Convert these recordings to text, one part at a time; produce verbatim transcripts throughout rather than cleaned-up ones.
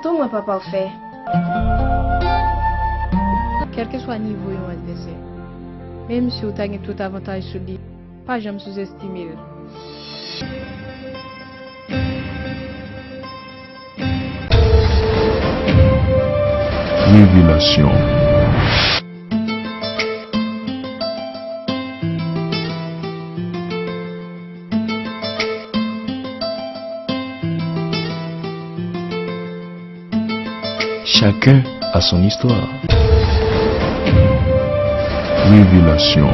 Tou mwen pa pafè. Kèlkeswa nivo yon advèsè, menm si w ta gen tout avantaj sou li, pa janm souzestime l. Revelasyon. Chacun a son histoire. Révélation.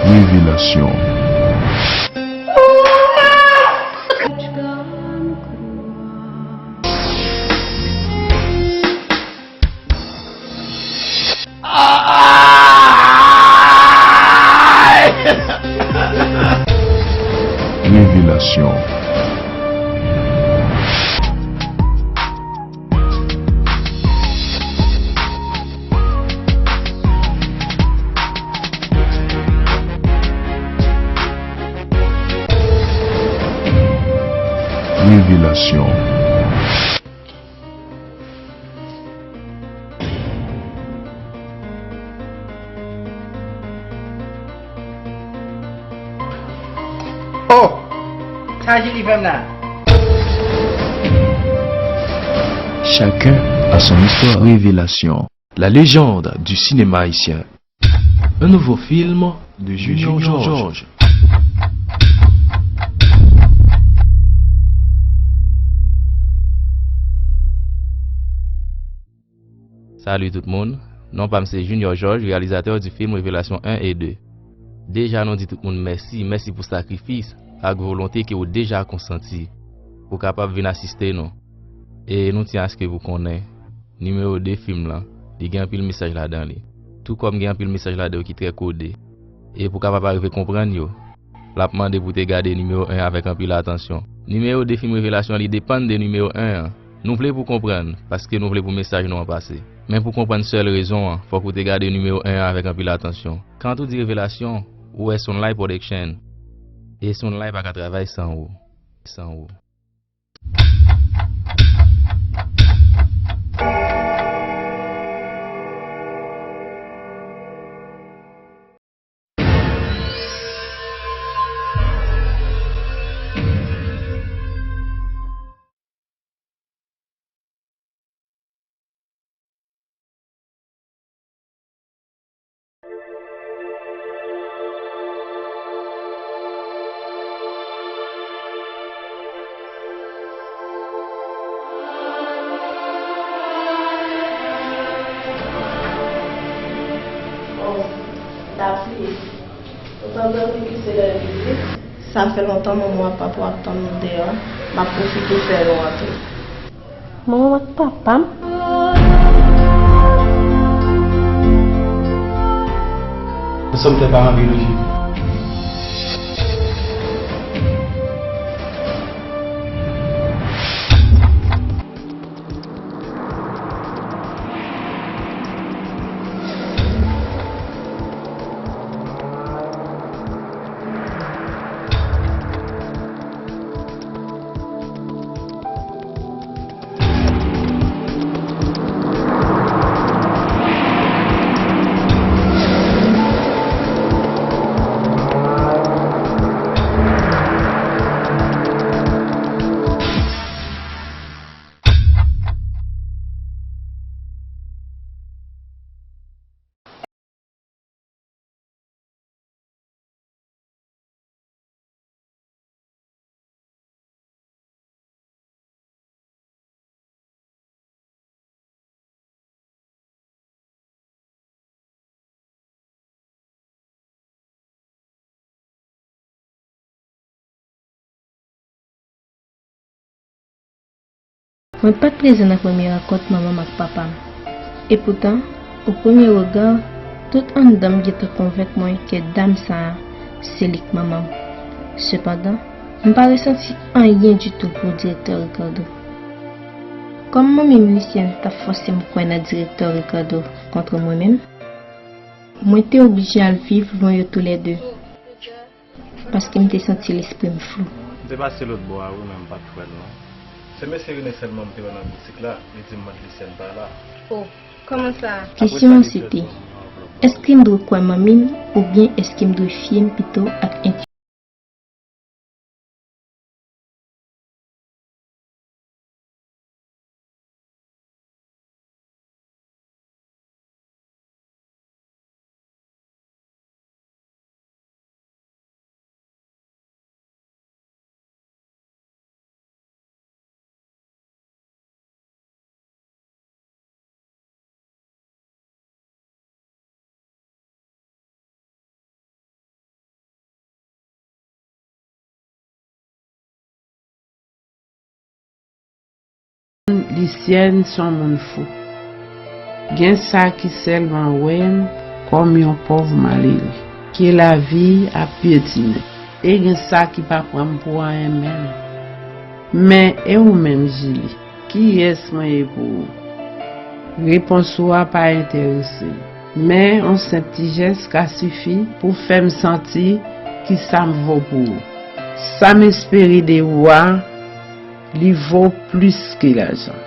Revelasyon. Revelasyon. Revelasyon. Oh! Sa Jili fè m la? Chacun a son histoire. Révélation. La légende du cinéma haïtien. Un nouveau film de Junior Georges. Salut tout moun. Non pa m se Junior Georges, réalisateur du film Révélation un et deux. Deja nou di tout moun mèsi, mèsi pou sakrifis ak volonte ke w deja konsanti pou kapab vin asiste nou. E nou tyen aske pou konnen, nimewo de fim lan, li gen anpil mesaj ladan li. Tou kòm gen anpil mesaj ladan yo ki trè kode. E pou kapab arive konprann yo, l ap mande pou te gade nimewo en avèk anpil atansyon. Nimewo de fim Revelasyon li depann de nimewo en an. Nou vle pou konprann, paske nou vle pou mesaj nou an pase. Men pou konprann sèl rezon an, fòk ou te gade nimewo en an avèk anpil atansyon. Kan tou di Revelasyon, ou wè Sunlight Production. E Sunlight pa ka travay san ou. San ou. Oh, Dapli, ou tande wi ki se lè li vini? Sa fè lontan manman ak papa w ap tann nou deyò, m ap pwofite fè yo antre. Manman m ak papa m? Ansanm fè paran biyolojik. Mwen pa t prezan nan premye rankont manman m ak papa m. Epoutan, O premye rega, tout anndan m gentan konvenk mwen ke dam sa a, se li k manman m. Sepandan, m pa resanti anyen ditou pou Direktè Ricardo. Kòm manmi m Lucienne t ap fòse m kwè nan Direktè Ricardo kont mwen menm, mwen te oblije al viv lwen yo toulède, paske m te santi lespri m flou. M te pase lòt bò a wi, men m pa t wè l non. Se mesye Rene sèlman m te wè nan boutik la, li di m mant Lisyèn pa la. O, kòman sa? Kesyon an se te, èske m dwe kwè manmi m oubyen èske m dwe fye m pito ak Lisyèn se yon moun fou. Gen sa ki sèlman wè m kòm yon pòv malere, ke lavi ap pyetinen. E gen sa ki pa pran m pou anyen menm. Men, e ou menm, Jili? Kiyès mwen ye pou ou? Repons ou a pa enterese m. Men, yon senp ti jès ka sifi pou fè m santi kisa m vo pou ou. Sa m espere de ou a, li vo plis ke lajan.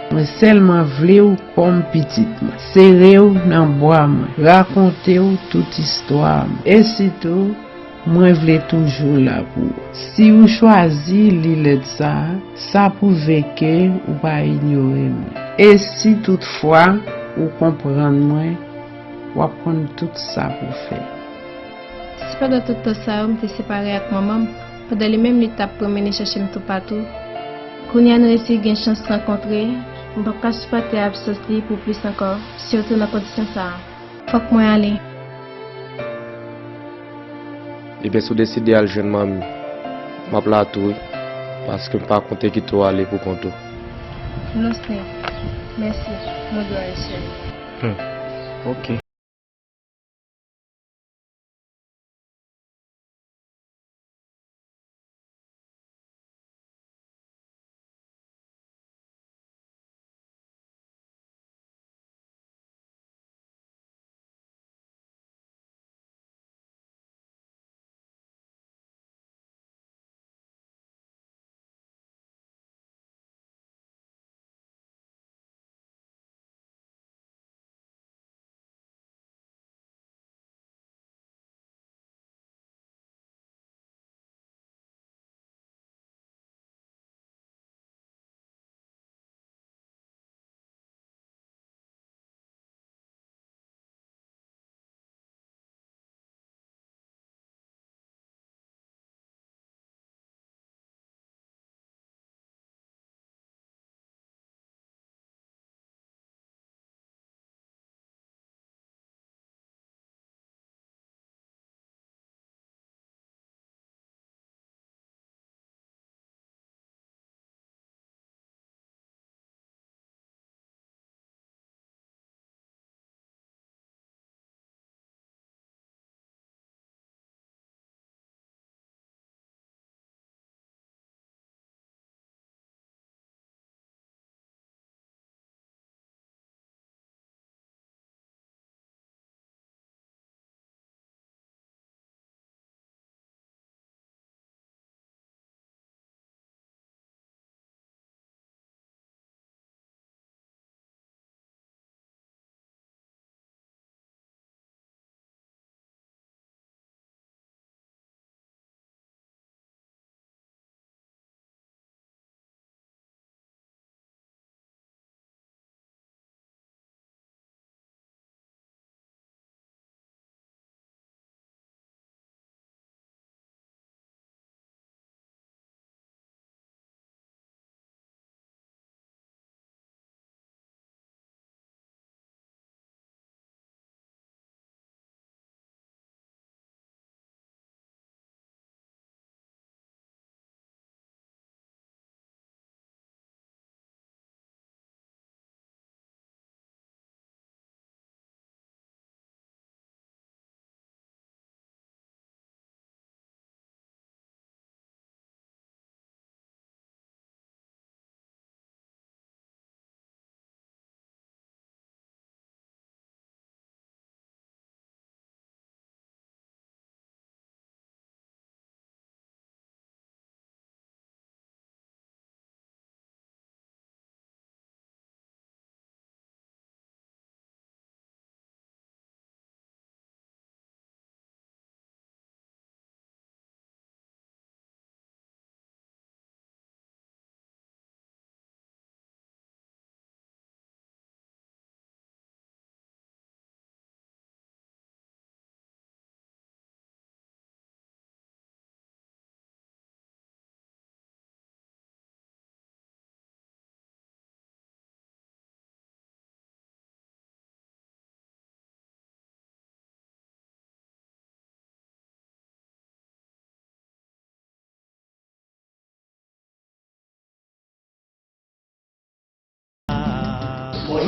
Mwen sèlman vle w kòm pitit mwen. Sere w nan bra mwen. Rakonte w tout istwa mwen. E sitou, mwen vle toujou la pou ou. Si ou chwazi li lèt sa a, sa pwouve ke ou pa inyore mwen. E si toutfwa ou konprann mwen, w ap konn tout sa pou fè. Sepandan tout tan sa yo, m te separe ak manman m, pandan li menm li t ap pwomennen chèche m toupatou. Kounye a nou resi gen chans rankontre, m p ap ka sipòte absans li pou plis ankò, sitou nan kondisyon sa a. Fòk mwen ale. Ebyen, si w deside al jwenn manmi, m ap la tou wi, paske m pa konte kite w ale pou kont ou. Non, Steve. Mèsi. Mwen dwe al, cheri. Hmm. Ok.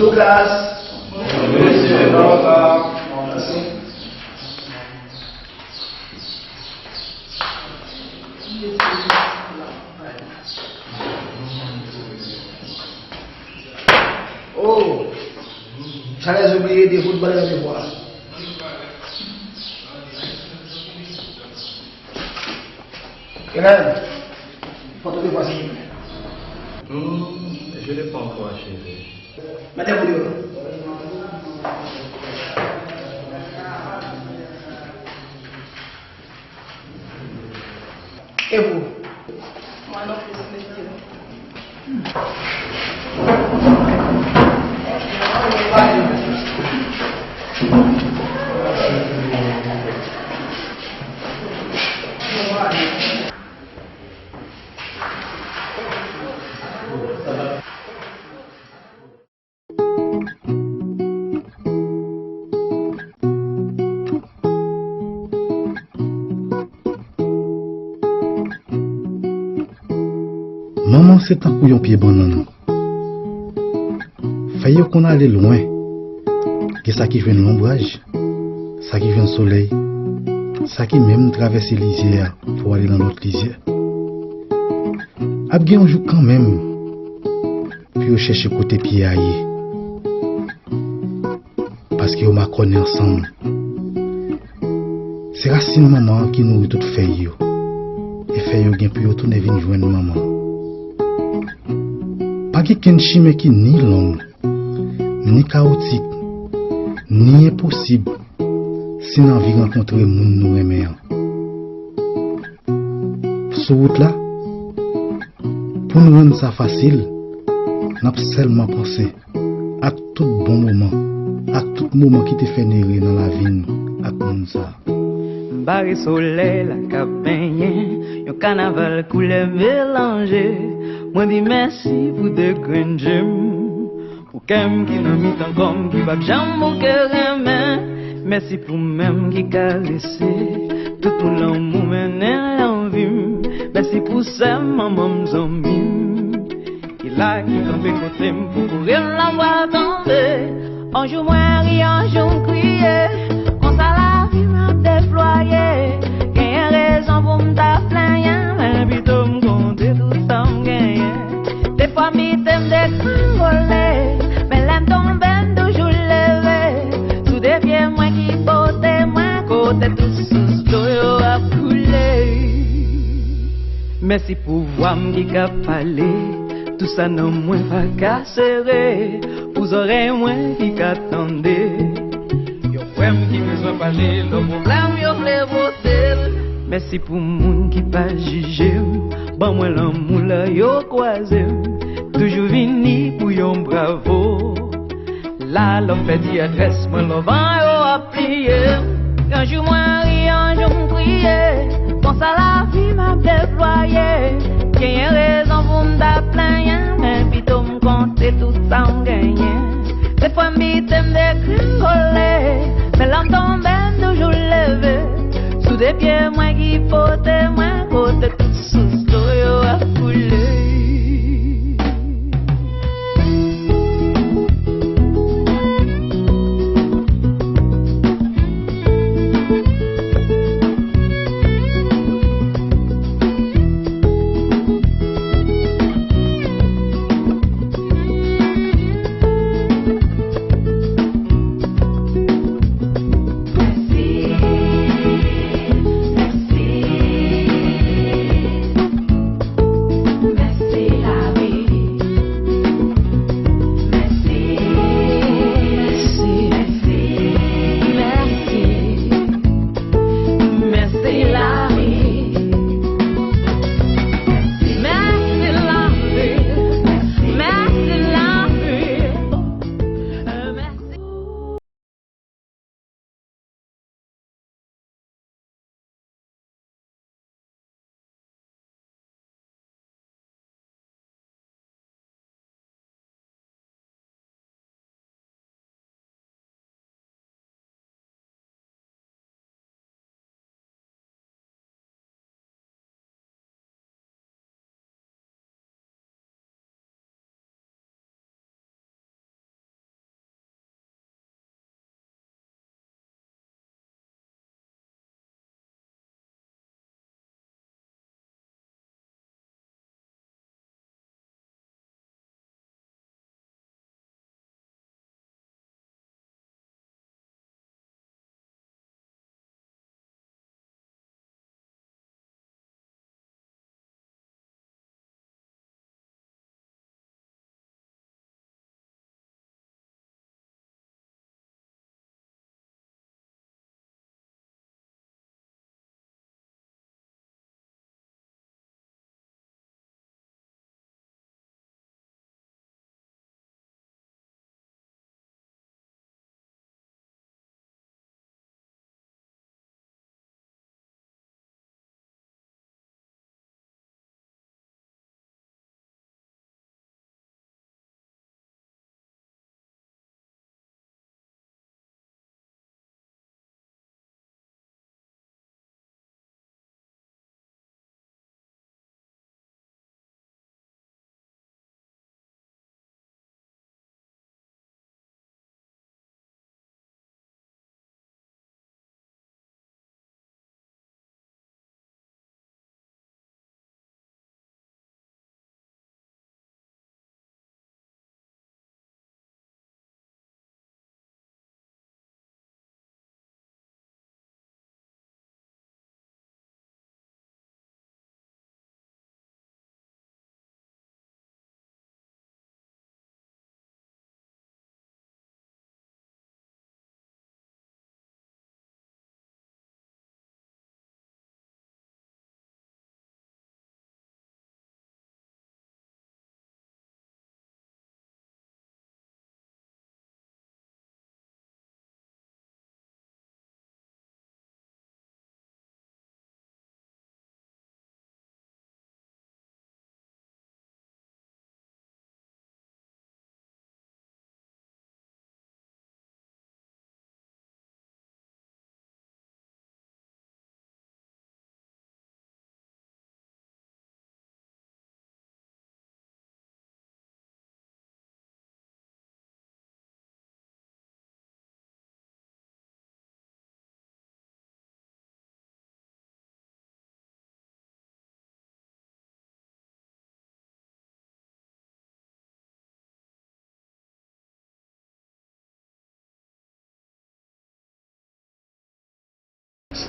Douglas. Mesye, baba. Mèsi. Oh, Chalè oubliye de foutbòl nan devwa. Kenan, foto de fwa, silvouplè. Hmm, je l'ai pas encore achevé. Mete pou yo. E pou? Mwen non plis, mesye. Manman se tankou yon pye bannann. Fèy yo konn ale lwen. Gen sa ki jwenn lonbraj, sa ki jwenn solèy, sa ki menm travèse lizyè a pou ale nan lòt lizyè. Ap gen yon jou kanmenm pou yo chèche kote pye a ye. Paske yo makònen ansanm. Se rasin manman an ki nouri tout fèy yo. E fèy yo gen pou yo tounen vin jwenn manman an. Pa gen kenn chimen ki ni long, ni kawotik, ni enposib si n anvi rankontre moun nou renmen an. Sou wout la, pou n rann sa fasil, n ap sèlman panse ak tout bon moman, ak tout moman ki te fè n ere nan lavi n ak moun sa a. M bare solèy la k ap benyen, yon kanaval koulè melanje. Mwen di mèsi pou de grenn je m, pou kè m ki nan mitan kò m ki p ap janm bouke renmen. Mèsi pou men m ki karese tout moun lanmou mennen nan vi m. Mèsi pou sè m, manman m, zanmi m ki la, ki kanpe kote m pou kouri m lanmou a tonbe. On jou mwen ri, on jou m kriye. Konsa lavi m ap deplwaye. Genyen rezon pou m ta plenyen, men pito m konte tout sa m genyen. Defwa m bite, m degrengole, men lè m tonbe, m toujou leve. Sou de pye mwen ki pote mwen, kote tout sous dlo yo ap koule. Mèsi pou vwa m ki ka pale, tout sa nan mwen pa ka sere, pou zòrèy mwen ki ka tande. Yon frè m ki bezwen pale, lè pwoblèm yo vle pote l. Mèsi pou moun ki pa jije m, ban mwen lanmou lè yo kwaze m. Toujou vini pou yon bravo. La lè m pèdi adrès mwen, lè van yo ap pliye m. Yon jou mwen ri, yon jou m kriye. Konsa lavi m ap deplwaye. Genyen rezon pou m ta plenyen, men pito m konte tout sa m genyen. Defwa m bite, m degrengole, men lè m tonbe, m toujou leve. Sou de pye mwen ki pote mwen, kote tout sous dlo yo ap koule.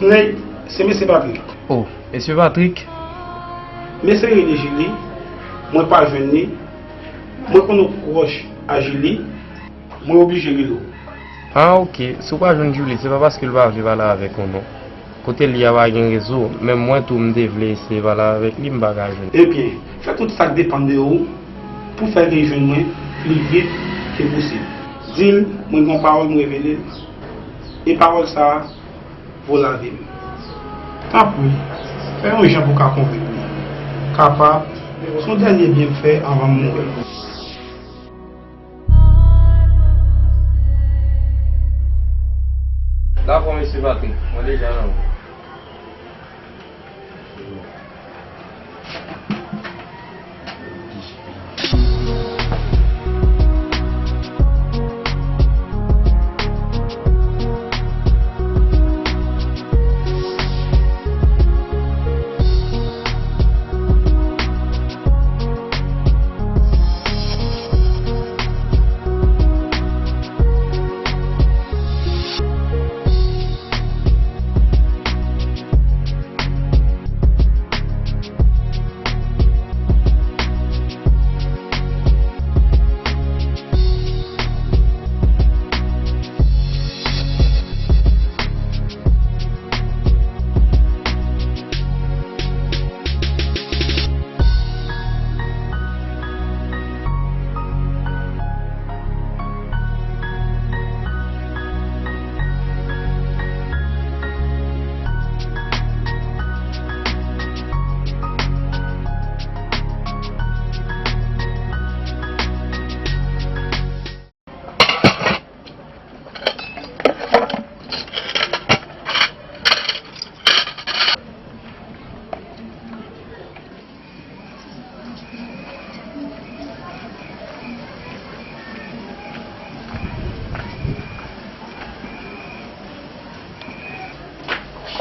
Nèg, se mesye Patrick. Oh, mesye Patrick? Mesye rele Julie, mwen pa jwenn li. Mwen konn ou pwòch a Julie, mwen oblije rele w. Ah, ok. Si w pa jwenn Julie, se pa paske l pa vle pale avèk ou, non. Kote l ye a pa gen rezo, menm mwen tou m te vle eseye pale avèk li, m pa ka jwenn. Ebyen, fè tout sa k depann de ou pou fè l vin jwenn mwen pli vit ke posib. Di l mwen gen yon pawòl m revele l, e pawòl sa a vo lavi m. Tanpri, fè yon jan pou w ka konvenk li. Kapab, se yon dènye byen m fè anvan m mouri. Dakò, mesye Patrick, mwen deja nan wout.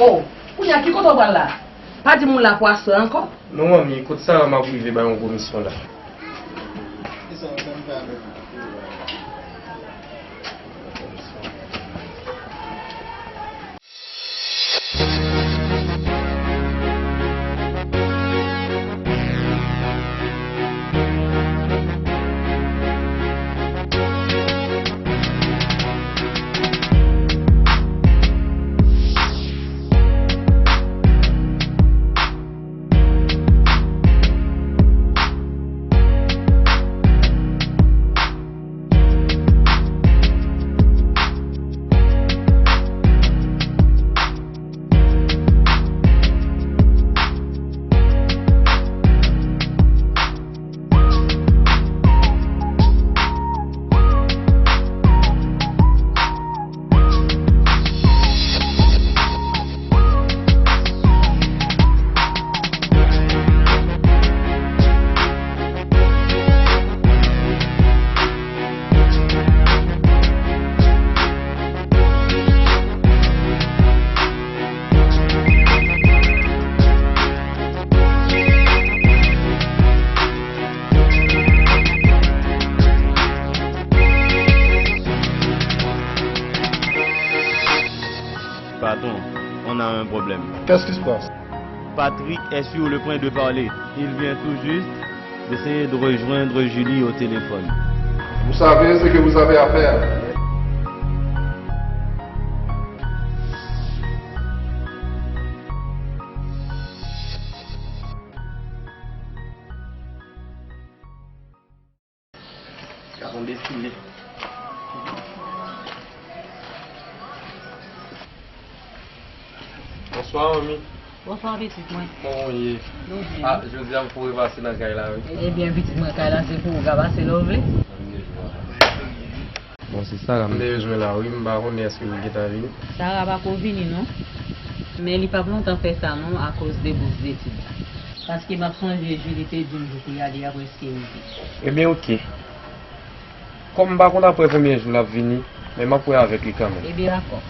Oh, kounye a ki kote w pral la? Pa di m ou la pou aswè ankò. Non, manmi, kot Sara m ap rive bay yon komisyon la. Patron, on a un problème. Qu'est-ce qui se passe? Patrick est sur le point de parler. Il vient tout juste d'essayer de rejoindre Julie au téléphone. Vous savez ce que vous avez à faire. Gason destile. Bonswa, manmi. Bonswa, pitit mwen. Kòman w ye? Nou byen. Ah, jodi a m foure pase nan kay la, wi. Ebyen, pitit mwen, kay la se pou ou ka pase lè w vle. Bon, se Sara m te bezwen la, wi. M pa konnen èske l gentan vini. Sara pa ko vini, non. Men li p ap lontan fè sa, non, akoz de bous detid la. Paske m ap sonje Julie te di m jou pou y ale a prèske rive. Ebyen, oke. Kòm m pa konn apre konbyen jou l ap vini, men m ap wè avèk li kanmenm. Ebyen, dakò.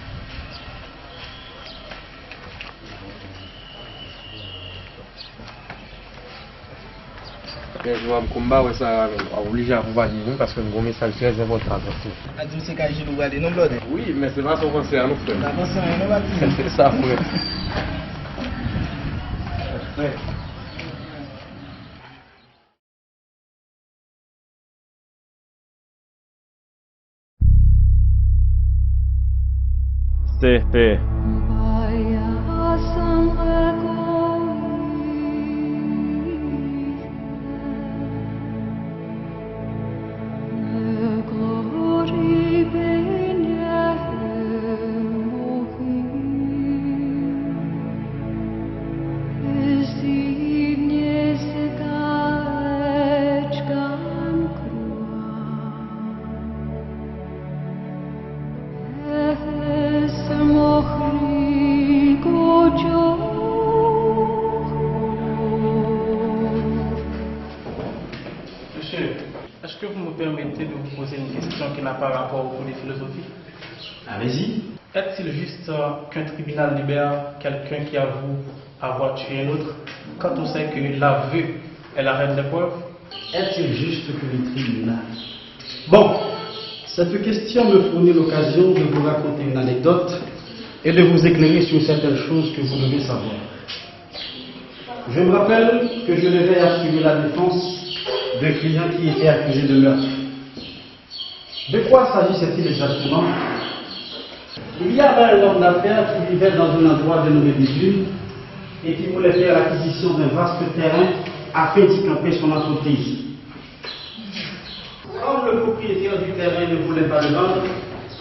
Bèl jwa m konba wè sa, w ap oblije akonpaye m wi, paske m gen yon mesaj trè enpòtan a transmèt. A di w se kay Jil ou prale non, blòdè? Wi, men se pa sa w panse a non, frè m. M pa panse anyen non, papi. Se sa, frè. Frè. Sete. Monsieur, est-ce que vous me permettez de vous poser une question qui n'a pas rapport au cours de philosophie? Allez-y. Est-il juste, euh, qu'un tribunal libère quelqu'un qui avoue avoir tué un autre quand on sait que l'aveu est la reine des preuves? Est-il juste que le tribunal... Bon, cette question me fournit l'occasion de vous raconter une anecdote et de vous éclairer sur certaines choses que vous devez savoir. Je me rappelle que je devais assurer la défense d'un client qui était accusé de meurtre. De quoi s'agissait-il exactement? Il y avait un homme d'affaires qui vivait dans un endroit de nommé Bidule et qui voulait faire l'acquisition d'un vaste terrain afin d'y camper son entreprise. Comme le propriétaire du terrain ne voulait pas le vendre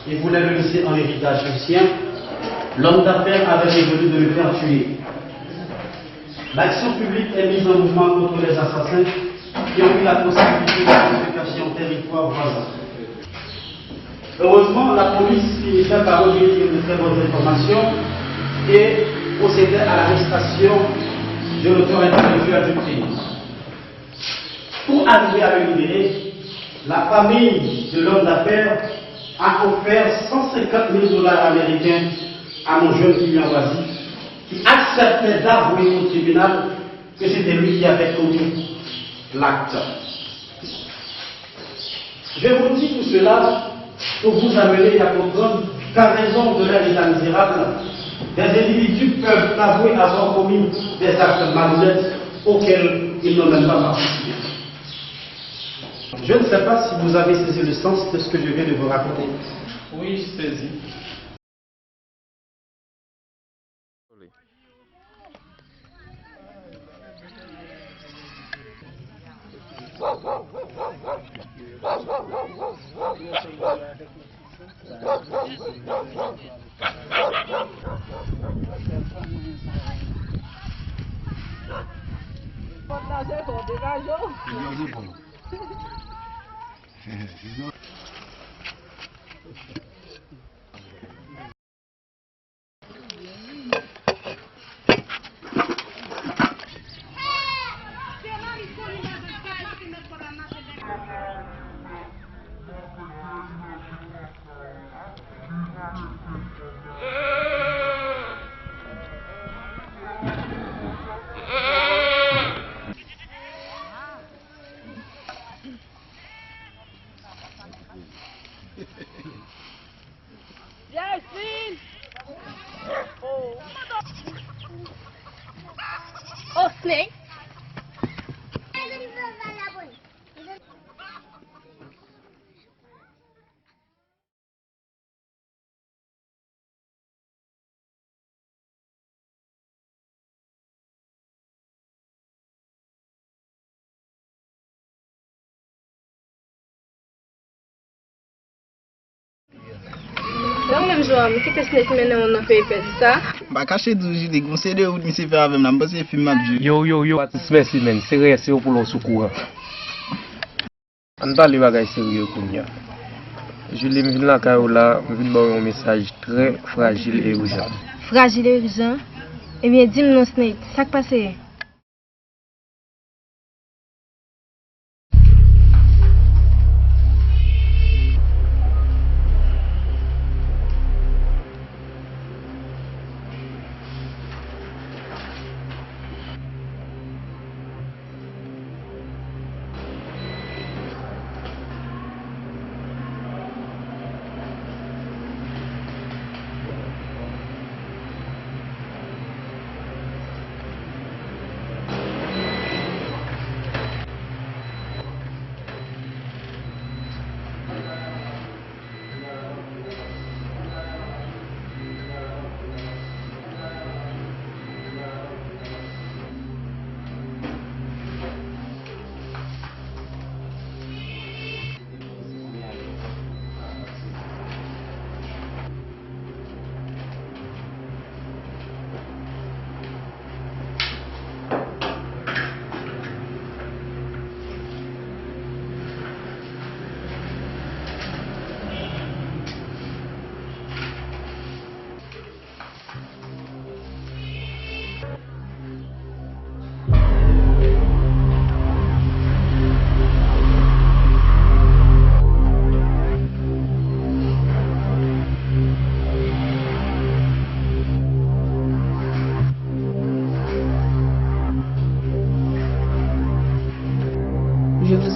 et voulait le laisser en héritage au sien, l'homme d'affaires avait résolu de le faire tuer. L'action publique est mise en mouvement contre les assassins qui ont eu la possibilité de se cacher en territoire voisin. Heureusement, la police finissait par recueillir de très bonnes informations et procédait à l'arrestation de l'auteur intellectuel du crime. Pour arriver à le libérer, la famille de l'homme d'affaires a offert cent cinquante mille dollars américains à mon jeune client oisif, qui acceptait d'avouer au tribunal que c'était lui qui avait commis l'acte. Je vous dis tout cela pour vous amener à comprendre qu'à raison de leur état misérable, des individus peuvent avouer avoir commis des actes malhonnêtes auxquels ils n'ont même pas participé. Je ne sais pas si vous avez saisi le sens de ce que je viens de vous raconter. Oui, je saisis. Jasmine! Oh. Oh, Snake! Lè w menm jwe a, m kite Snake mennen w nan peyi pèdi sa. M pa kache di w, Julie, gon seri de wout misye fè avè m la, m panse se fim m ap jwe. Yo, yo, yo, atis, mèsi, menn. Se reyèl, se yo pou lòs ou kouran. Ann pale bagay serye kounye a. Julie, m vin lakay ou la, m vin ba w yon mesaj trè frajil e ijan. Frajil e ijan? Ebyen, di m non, Snake, sa k pase?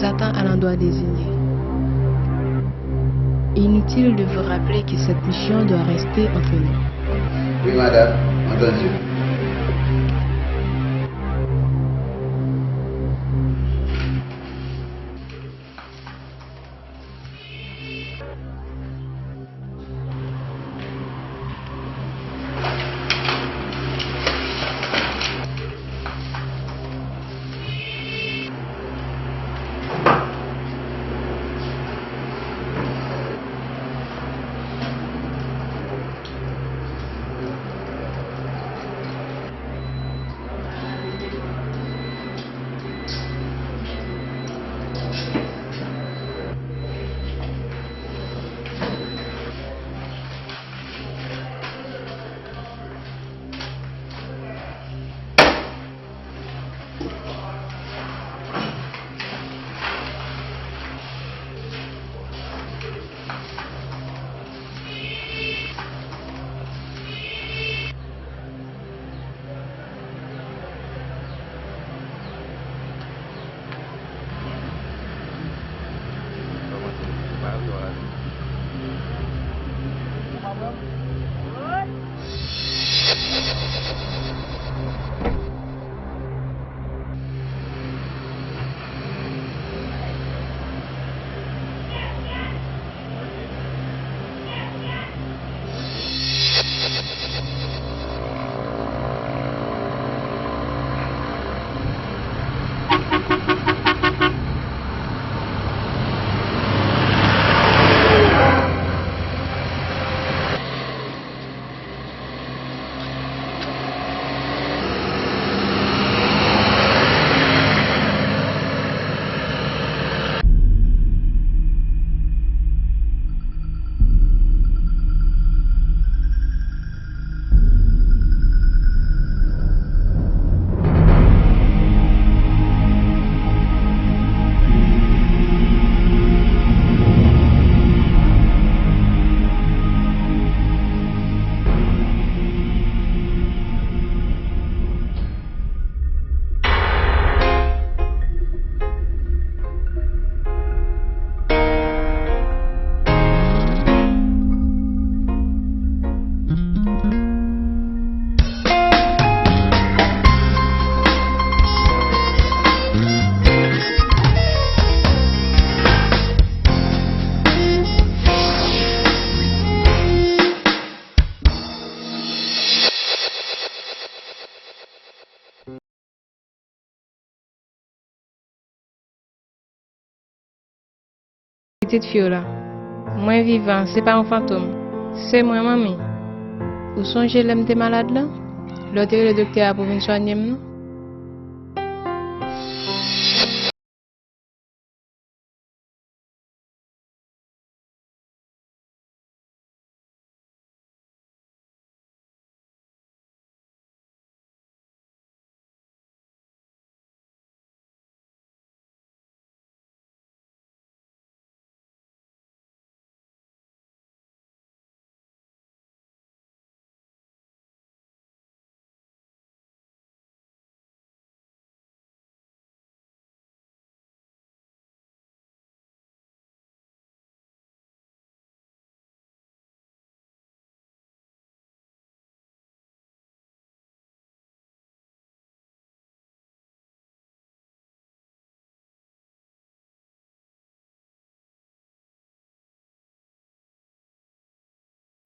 attend à l'endroit désigné. Inutile de vous rappeler que cette mission doit rester entre nous. Oui, madame, entendu. Pitit fi w la. Mwen vivan, se pa yon fantom. Se mwen, manmi. Ou sonje lè m te malad lan? Lè w te rele doktè a pou vin swanye m nan?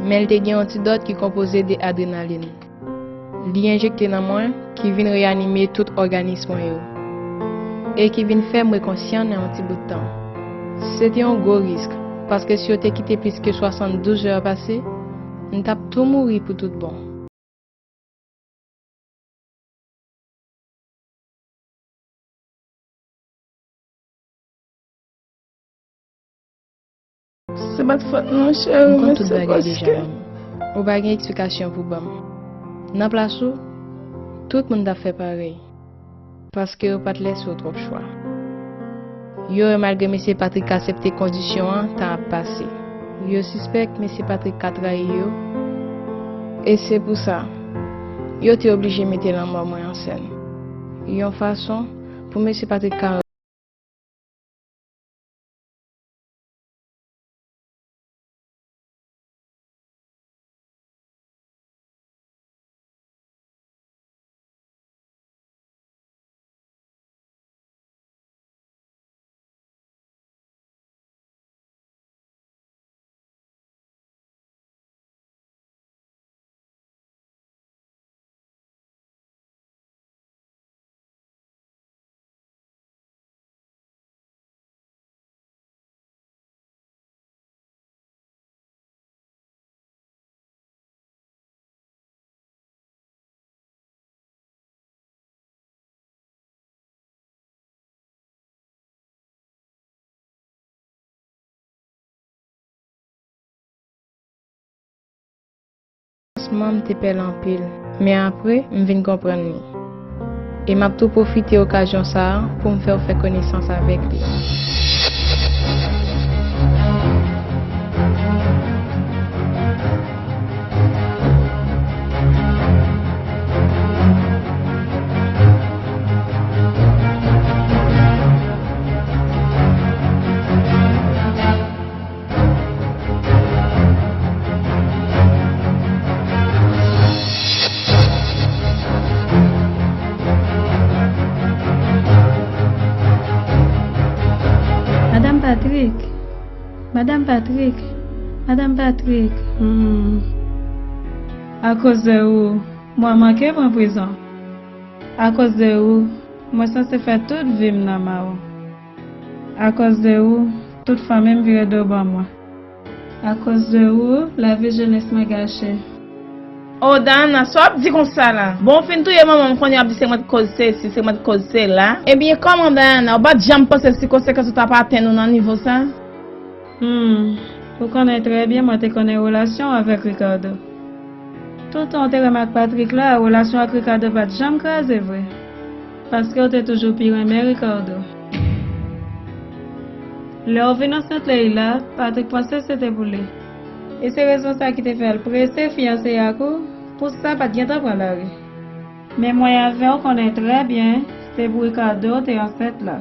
Men l te gen yon ti dòt ki konpoze de adrenalin. Li enjekte nan mwen, ki vin reyanime tout òganis mwen yo, e ki vin fè m rekonsyan nan yon ti bout tan. Se te yon gwo risk, paske si yo te kite plis ke swasanndouz è pase, m t ap tou mouri pou tout bon. Se pa t fòt mwen, cheri, men se paske. M konn tout bagay deja, manmi. Ou pa gen eksplikasyon pou ban m. Nan plas ou, tout moun t ap fè parèy. Paske yo pa t lese w twòp chwa. Yo wè malgre mesye Patrick aksepte kondisyon an, tan ap pase. Yo sispèk mesye Patrick ka trayi yo. E se pou sa, yo te oblije mete lanmò mwen an sèn. Yon fason pou mesye Patrick ka Kòmansman, m te pè l anpil, men apre, m vin konprann li. E m ap tou pwofite okazyon sa a pou m fè w fè konesans avèk li. Madam Patrick, Madam Patrick, Madam Patrick, hmm. Akoz de ou, mwen manke pran prizon. Akoz de ou, mwen sanse fè tout vi m nan men w. Akoz de ou, tout fanmi m vire do ban mwen. Akoz de ou, lavi jenès mwen gache. Oh, Dayana, sa w ap di konsa la? Bon, w fin touye manman m, kounye a w ap di se mwen k koz sesi, se mwen k koz sela. Ebyen, kòman, Dayana, ou pa t janm panse si konsekans ou t ap atenn ou nan nivo sa? Hmm, ou konnen trè byen mwen te konnen relasyon w avèk Ricardo. Toutan w te renmen ak Patrick la, relasyon ak Ricardo pa t janm kraze vre. Paske w te toujou pi renmen Ricardo. Lè w vin ansent Leila, Patrick panse se te pou li. E se rezon sa ki te fè l prese fiyanse ak ou, pou sa pa t gentan pran lari. Men mwen avè w konnen trè byen, se pou Ricardo w te ansent la.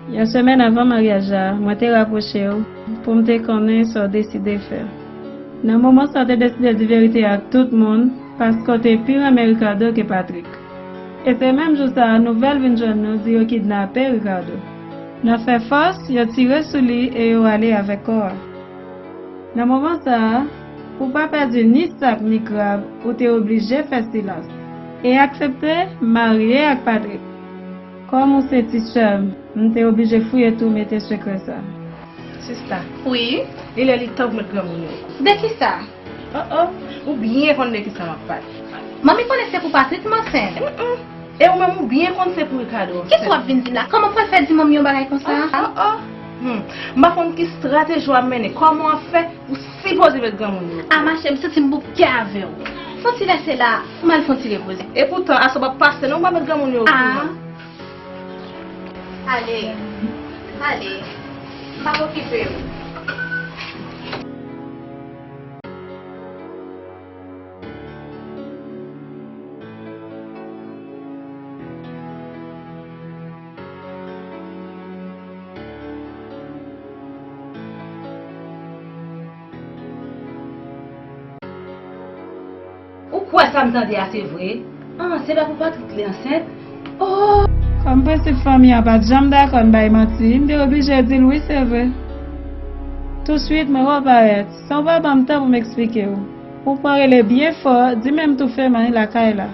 Yon semèn avan maryaj la, mwen te rapwoche w pou m te konnen sa w deside fè. Nan moman sa, w te deside di verite a tout moun, paske w te pi renmen Ricardo ke Patrick. E se menm jou sa a, nouvèl vin jwenn nou di yo kidnape Ricardo. Nan fè fòs, yo tire sou li e yo ale avèk kò a. Nan moman sa a, pou pa pèdi ni sab ni krab, ou te oblije fè silans e aksepte marye ak Patrick. Kòm ou se ti sè m, m te oblije fouye tou mete sekrè sa. Sista. Wi. Li lè li tan pou met granmoun yo. De kisa? Oh, oh, ou byen konn de kisa m ap pale. Manmi konnen se pou Patrick m ansent. Mm, mm. E ou menm ou byen konn se pou Ricardo w ansent. Kisa w ap vin di m la? Kòman w pral fè di manmi yon bagay konsa? Oh, oh, oh. Hmm. M pa konn ki estrateji w ap mennen. Kòman w ap fè pou sipoze met granmoun yo? A, machè, m santi m bouke avè w. Fon ti lèse la, m al fon ti repoze. E poutan, aswè p ap pase non, w pa met granmoun yo. A. Ale, ale, m ap okipe w. Ou kwè sa m tande a se vre? An, se pa pou Patrick li ansent? Oh! Kòm prensip fanmi an pa t janm dakò n bay manti, m te oblije di l wi, se vre. Touswit, mwen wè w parèt, san w pa ban m tan pou m eksplike w. Ou pran rele byen fò, di men m toufe m lakay la.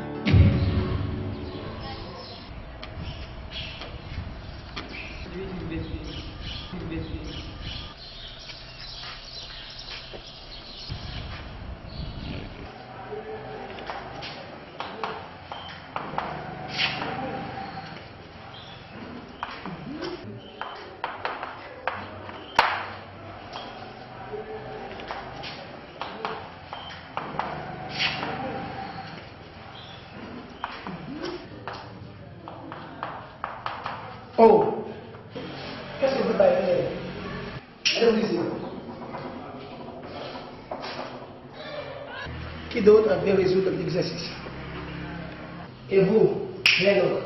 Oh! Qu'est-ce que vous baillez? Allez-vous ici. Qui d'autre veut résoudre l'exercice? Et vous, rien d'autre.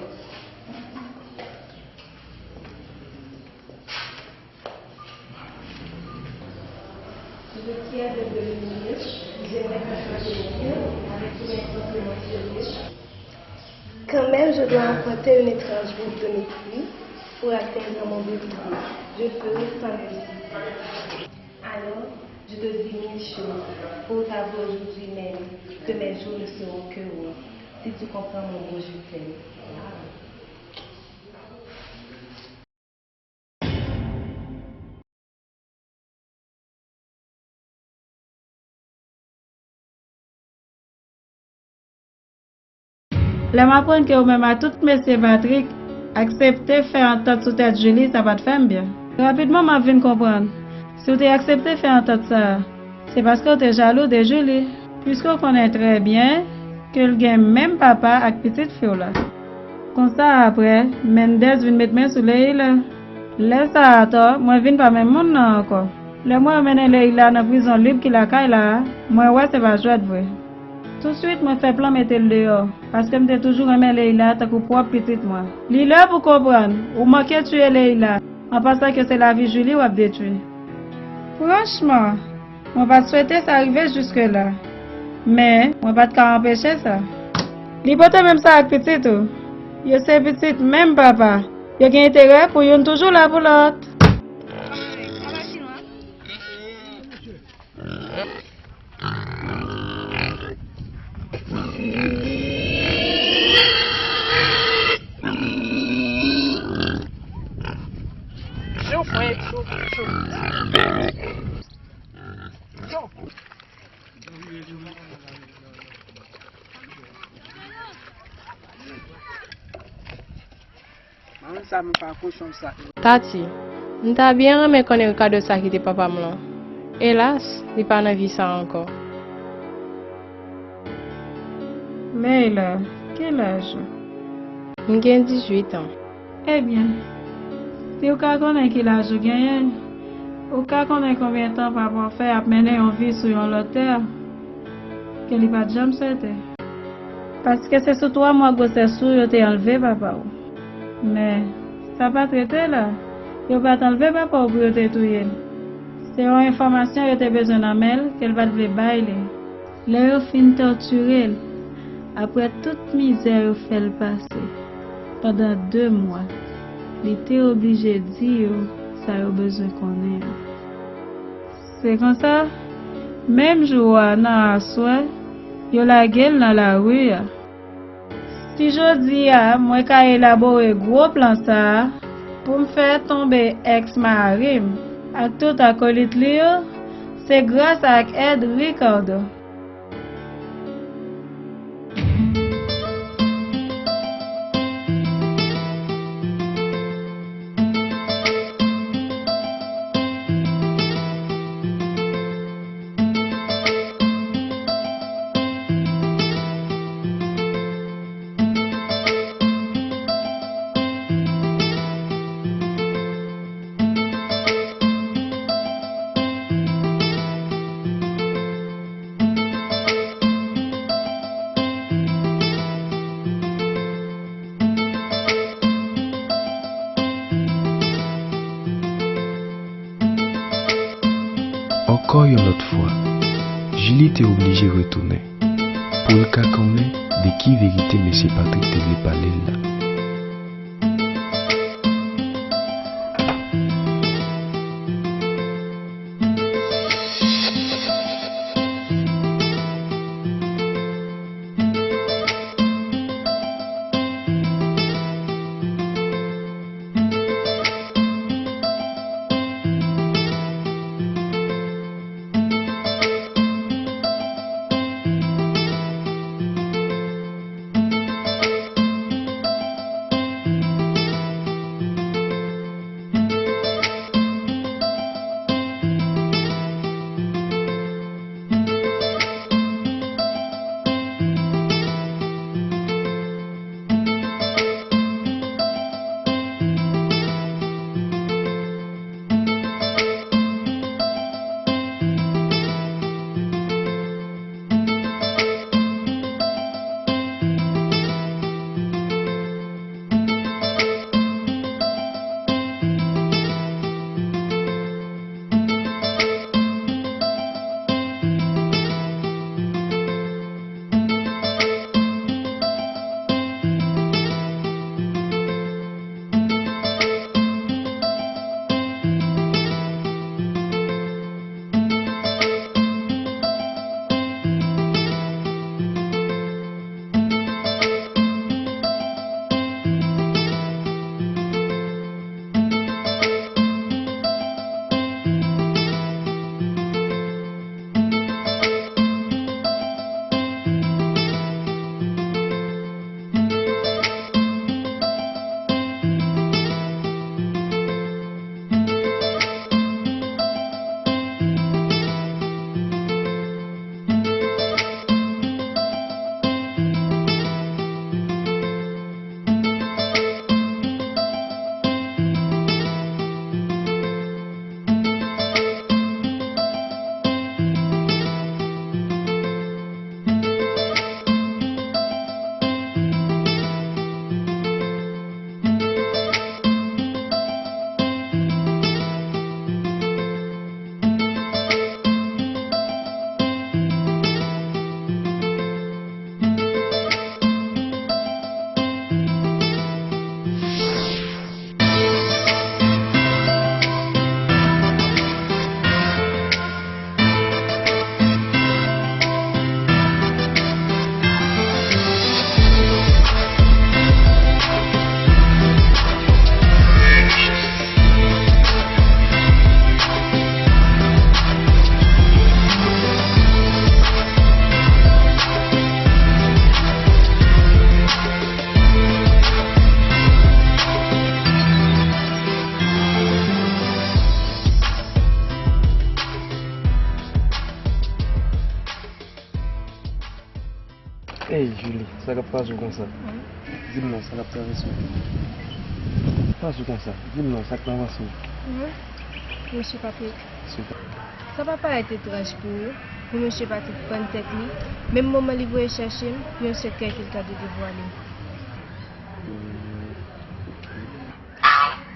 Je tiens de devenir, j'aimerais partager mon cœur avec tous mes sentiments sérieux. Quand même, je dois emprunter une étrange route de mépris pour atteindre mon but. Je ferai sans réussite. Alors, je te dis mille choses pour t'avouer aujourd'hui même que mes jours ne seront qu'heureux si tu comprends mon mot je t'aime. Lè m aprann ke ou menm a tout mesye Patrick aksepte fè antant sou tèt Julie, sa pa t fè m byen. Rapidman, m ap vin konprann, si w te aksepte fè antant sa a, se paske w te jalou de Julie. Piske w konnen trè byen ke l gen menm papa ak pitit fi w la. Konsa apre, Mendez vin met men sou Leila. Lè sa a atò, mwen vin pa menm moun nan ankò. Lè mwen mennen Leila nan prizon lib ki lakay la a, mwen wè se pa jwèt vre. Tousuit mwen fè plan mete l deyò, paske m te toujou renmen Leila tankou pwòp pitit mwen. Li lè pou konprann, ou manke tiye Leila, an pansan ke se lavi Julie w ap detwi. Franchman, mwen pa t swete sa rive jiske la, men mwen pa t ka anpeche sa. Li pote menm sa ak pitit ou. Yo se pitit menm papa. Yo gen enterè pou youn toujou la pou lòt. Cho, frè, cho, cho. Cho. Manman sa m pa kochon sa. Tati, m ta byen renmen konnen Ricardo sa kite papa m lan. Elas, li pa nan vi sa ankò. Leila, ki laj ou? M gen dizuit an. Ebyen, si w ka konnen ki laj ou genyen, ou ka konnen konbyen tan papa w fè ap mennen yon vi sou yon lòt tè ke li pa t janm swete. Paske se sou twa mwa gwosès ou yo te anlve papa w. Men, sa pa t rete la. Yo pa t anlve papa w pou yo te touye l. Se yon enfòmasyon yo te bezwen nan men l ke l pa t vle bay li. Lè yo fin tòtire l, apre tout mizè yo fè l pase pandan de mwa, li te oblije di yo sa yo bezwen konnen an. Se konsa, menm jou a nan aswè, yo lage l nan lari a. Si jodi a mwen ka elabore gwo plan sa a pou m fè tonbe èks mari m ak tout akolit li yo, se gras ak èd Ricardo. Ankò yon lòt fwa, Julie te oblije retounen pou l ka konnen de ki verite mesye Patrick te vle pale l la. Ey, Julie, sa k ap pase w konsa? Di m non, sa k ap travèse w? Pase w konsa, di m non, sa k nan panse w? Mwen? Mesye Patrick. Mesye Patrick. Sa pa parèt etranj pou ou, pou mesye Patrick prann tèt li, menm moman li voye chèche m, pou yon sekrè ke l ta dwe devwale? Hmm.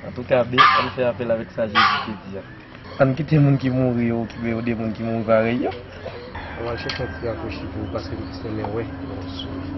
Antouka, B, ann fè apèl avèk sa Jezi te di a. Ann kite moun ki mouri yo okipe yo de moun ki mouri parèy yo. Mwen al chèche yon ti rafrechi pou ou, paske m te renmen wè yon souri.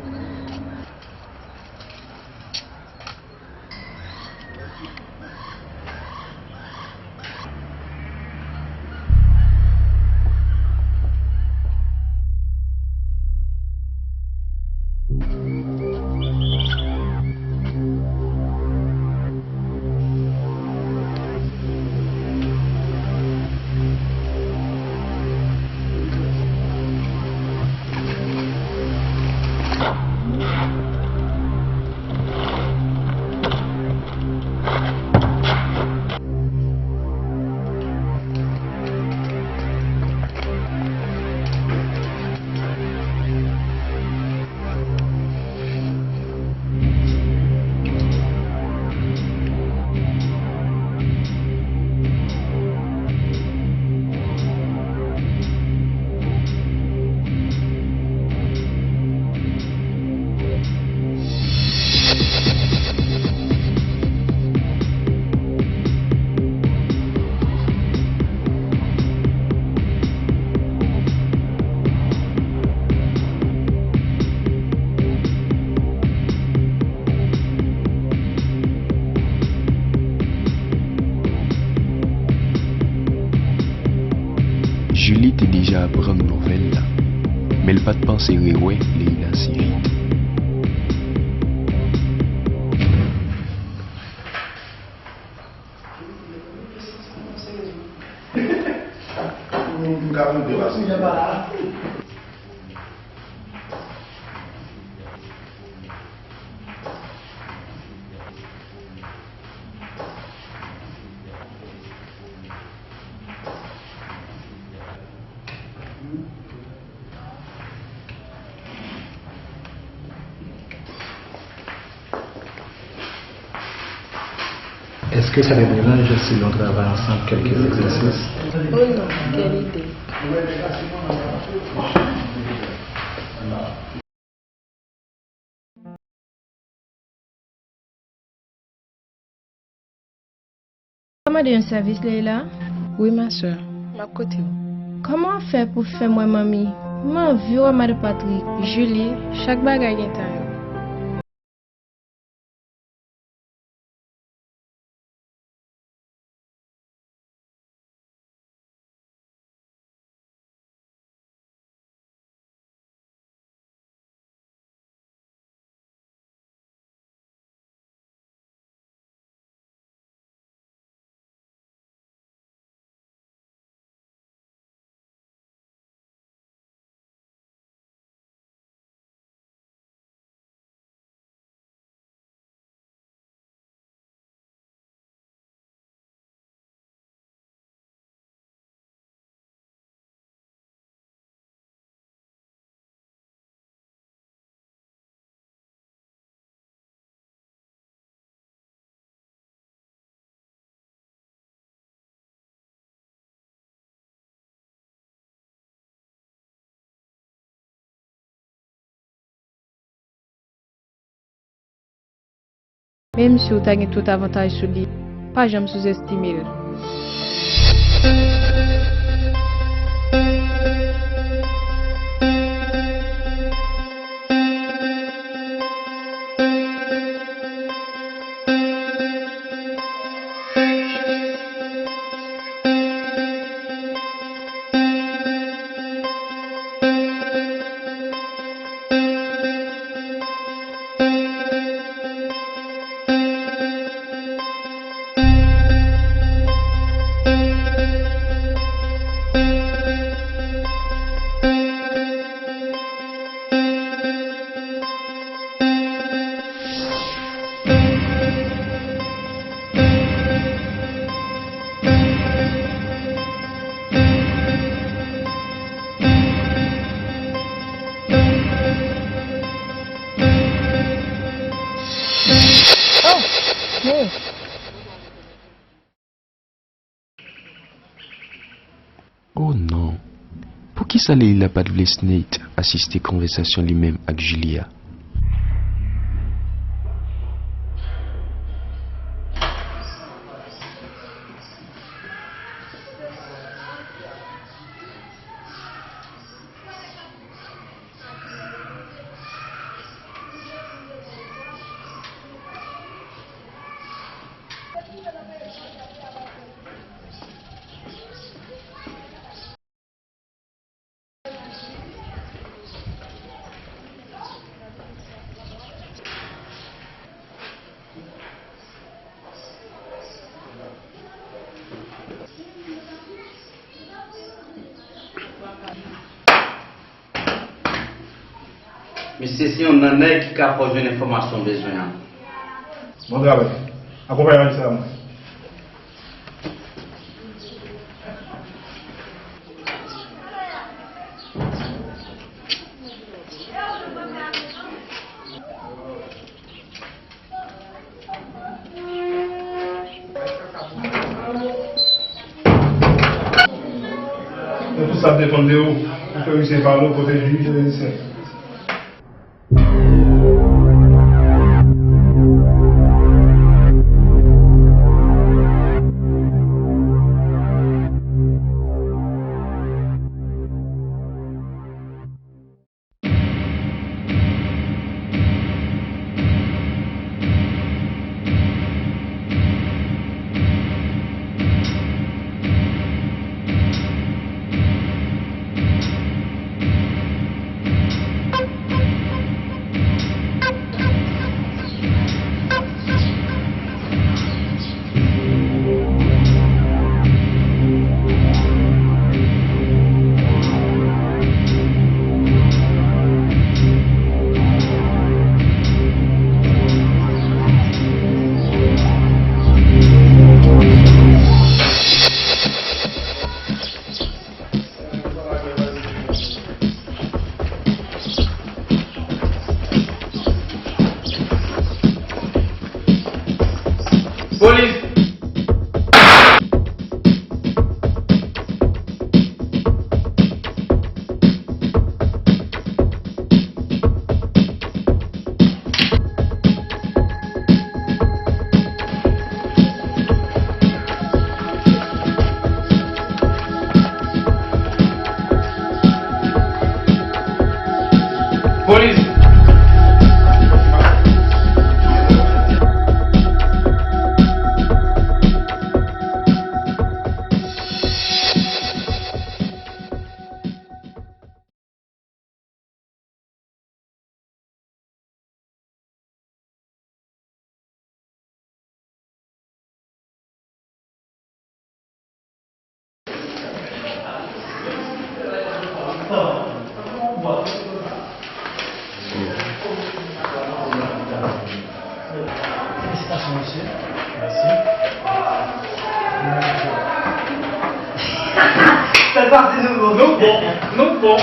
Julie te deja aprann nouvèl la, men l pa t panse rewè Leila si vit. Èske sa te deranj si nou travay ansanm kèlke egzèsis? O non, kèl ide! Sa mande yon sèvis, Leila? Wi, ma sè. M ap koute w. Kòman w fè pou fè m wè manmi? M anvi wè madan Patrick. Julie, chak bagay gen tan yo. Menm si w ta gen tout avantaj sou li, pa janm souzestime l. Oh non! Poukisa Leila pa t vle Snate asiste konvèsasyon li menm ak Julia? Misye se yonn nan nèg ki ka fè w jwenn enfòmasyon w bezwen an. Bon travay. Akonpanye misye a mwen. Nan tout sa depann de ou pou fè misye pale w kote jij e mizisyen. Polis! Polis! Felisitasyon, mesye. Mèsi. Fè l pase nou bon. Nou bon. Nou bon.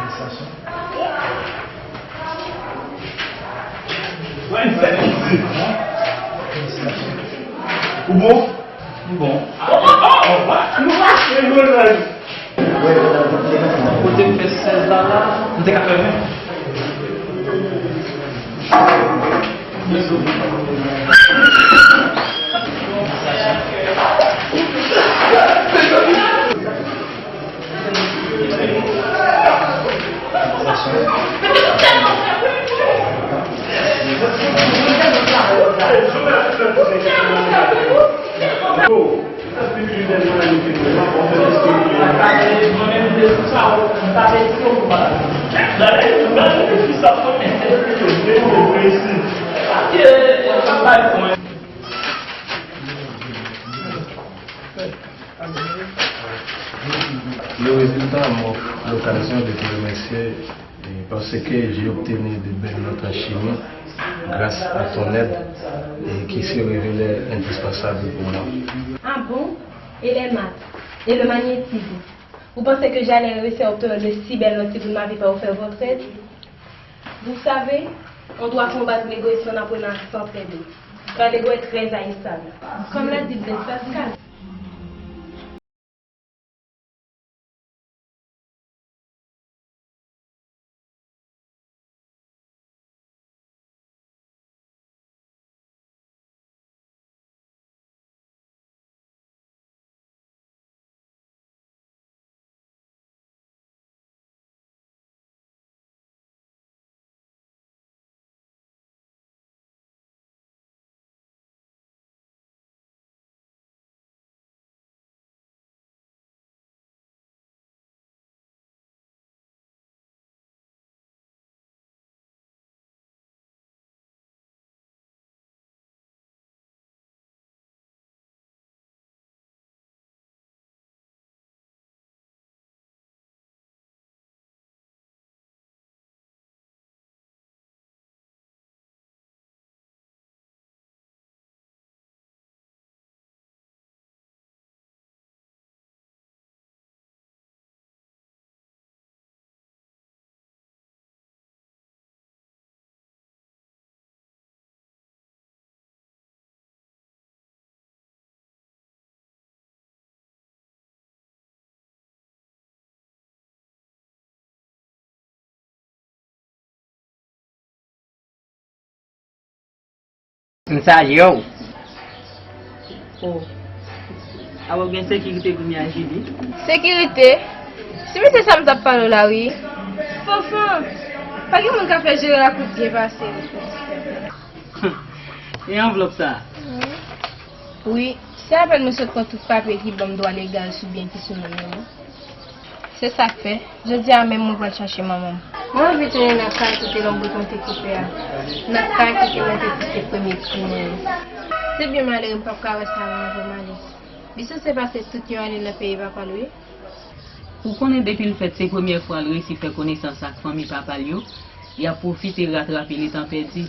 Felisitasyon. Ou bon? M bon. Kote m fè sèz la la, m te ka fè ven. Le résultat m'offre l'occasion de te remercier, eh, parce que j'ai obtenu de belles notes en chimie grâce à ton aide, eh, qui se révélait indispensable pour moi. Ah bon? Et les maths? Et le magnétisme? Vous pensez que j'allais réussir à obtenir de si belles notes si vous ne m'avez pas offert votre aide? Vous savez, on doit combattre l'égoïsme en apprenant à s'entraider, car l'ego est très haïssable. Comme l'a dit Blaise Pascal. M salye w. Oh. Abo gen sekirite kounye a, Julie? Sekirite? Se mesye sa m t ap pale w la, wi. Fanfan, pa gen moun k ap fè jere lakou byen pase w. E anvlòp sa? Wi, se apèn mwen sot pran tout papye ki ban m dwa legal sou byen ki sou non m yo. Se sa k fè, jodi a menm mwen pral chache manman m. Mwen anvi tounen nan kay kote lonbrik mwen te koupe a. Nan kay kote mwen te kite premye kri mwen yo. Se byen malere m p ap ka wè sa avan l male. Li sanse pase tout yon ane nan peyi papa l wi. Ou konnen depi l fèt se premyè fwa l resi fè konesans ak fanmi papa l yo, y ap pwofite ratrape letan pèdi.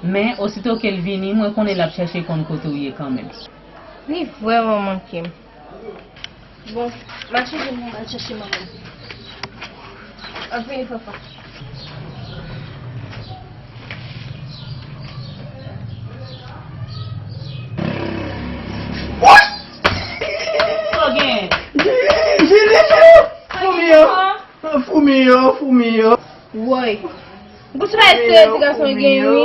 Men, osito ke l vini, mwen konnen l ap chèche konn kote w ye kanmenm. Li vrèman manke m. Bon, mache vin nou al chèche manman m. Ap vini, papa. Sa w gen? Jili, Jili, Jili! Foumi yo! Foumi yo, foumi yo! Woy! Gouch pa espere ti gason gen, wi.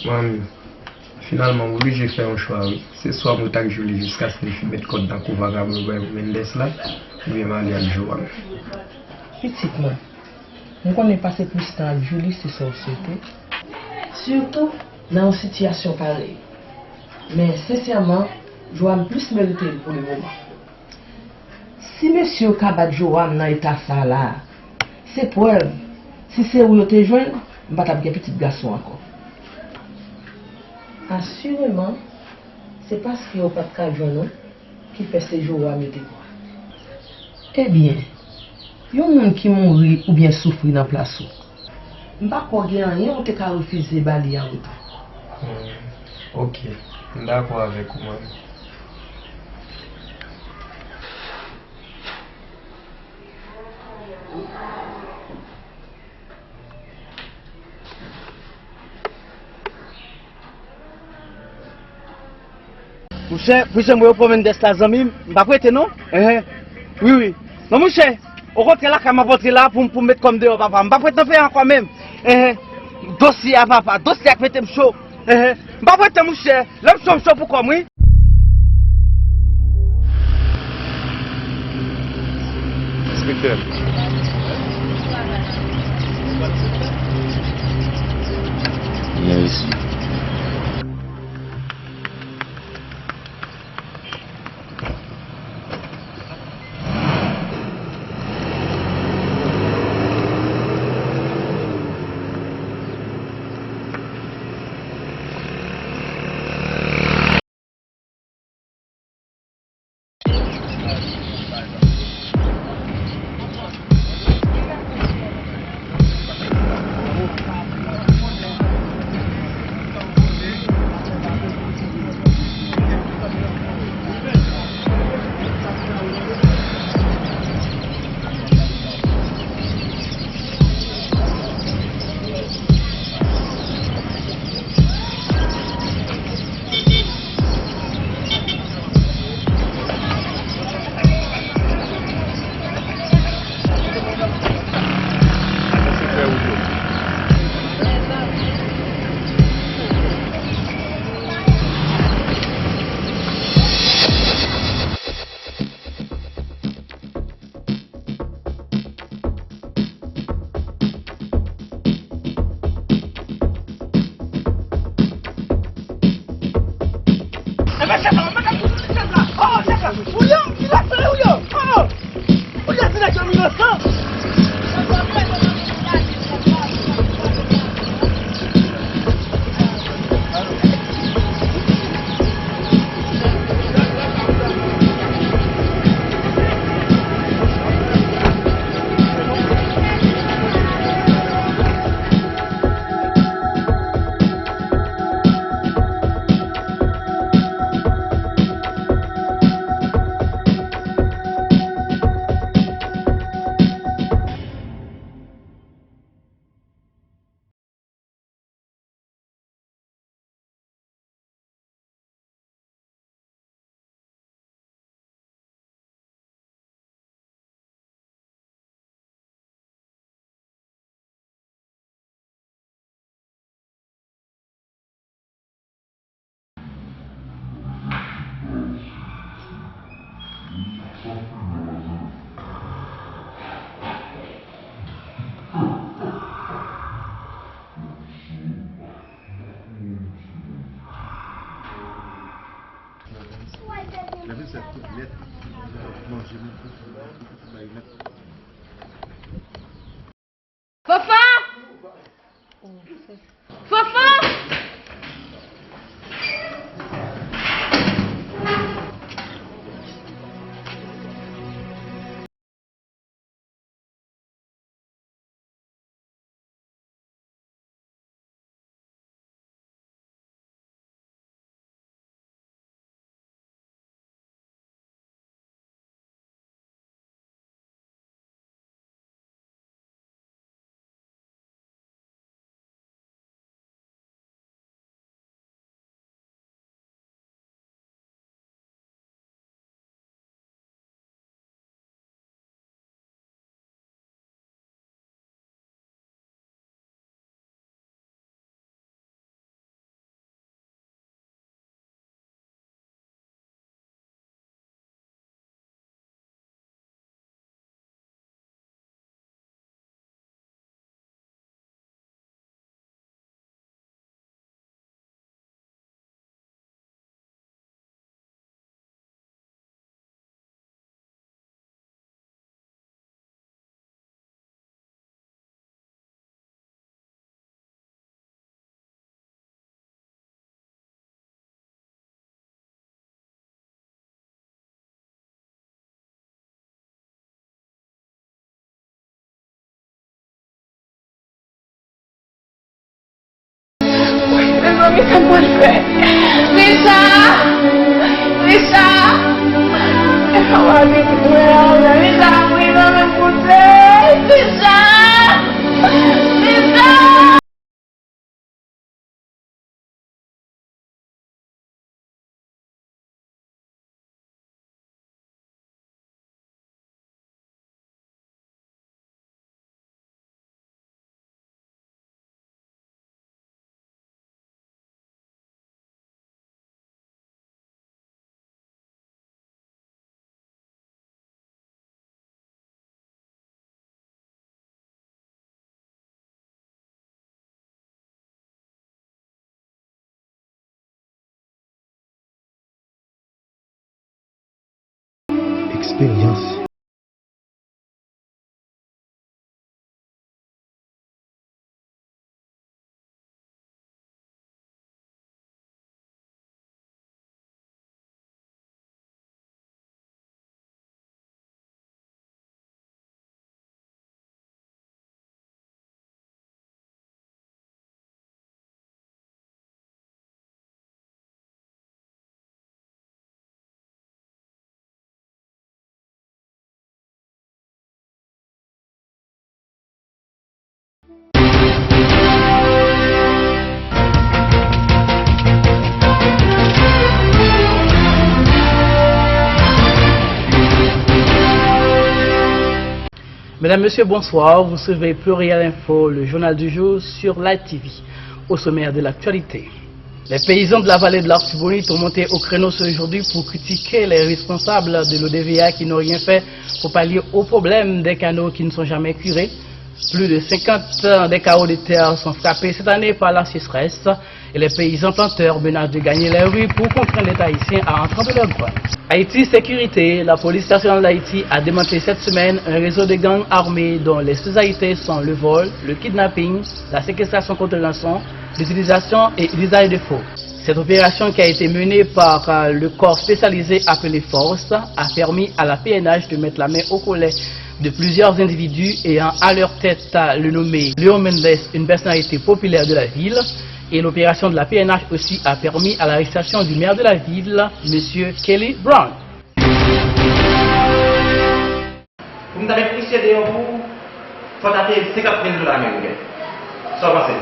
Manmi, finalman, m oblije fè yon chwa, wi. Se swa m ret ak Julie jiskaske li fin met kòd nan kou vagabon Mendès la, oubyen m ale ak Joanne. Pitit mwen, m konnen pase plis tan ak Julie se sa w swete. Sitou nan yon sitiyasyon parèy. Men, sensèman, Joanne plis merite l pou lemoman. Si mesye yo ka bat Joanne nan eta sa a la a, se prèv, si se ou yo te jwenn, m pa t ap gen pitit gason ankò. Asireman, se paske yo pa t ka jwenn ou ki fè se Joanne yo te pran. Ebyen, yon moun ki mouri oubyen soufri nan plas ou, m pa kwè gen anyen ou te ka refize ba li an retou. Hmm, oke, m dakò avèk ou, manmi. Monchè, pou jan mwen yo pran Mendès la, zanmi m, m p ap rete non. Enhen. Wi, wi. Non, monchè, okontrè, lakay m ap antre la pou, pou m met kò m deyò, papa. M p ap ret nan peyi a ankò menm. Enhen. Dosye a, papa. Dosye a k mete m cho. Enhen. M p ap ret non, monchè. Lè m cho, m cho pou kò m, wi. Enspektè. Vini isi. Fanfan! Fanfan! Mezanmi, sa m pral fè? Richard! Richard! E pa mari mwen an, Richard mouri nan men pousèy! Richard! Richard! eksperyans. Mesdames, Messieurs, bonsoir. Vous suivez Pluriel Info, le journal du jour sur Live T V. Au sommaire de l'actualité. Les paysans de la vallée de l'Artibonite ont monté au créneau ce aujourd'hui pour critiquer les responsables de l'O D V A qui n'ont rien fait pour pallier au problème des canaux qui ne sont jamais curés. Plus de cinquante des carreaux de terre sont frappés cette année par la sécheresse et les paysans planteurs menacent de gagner les rues pour contraindre l'État haïtien à entreprendre leur grain. Haïti Sécurité, la police nationale d'Haïti a démantelé cette semaine un réseau de gangs armés dont les spécialités sont le vol, le kidnapping, la séquestration contre rançon, l'utilisation et l'usage de faux. Cette opération qui a été menée par euh, le corps spécialisé appelé Force a permis à la P N H de mettre la main au collet de plusieurs individus ayant à leur tête euh, le nommé Léon Mendes, une personnalité populaire de la ville. Et l'opération de la P N H aussi a permis à l'arrestation du maire de la ville, Monsieur Kelly Brown. Pou m ta met misye deyò pou ou, fò w ta peye m senkant mil dola ameriken. Sa w panse?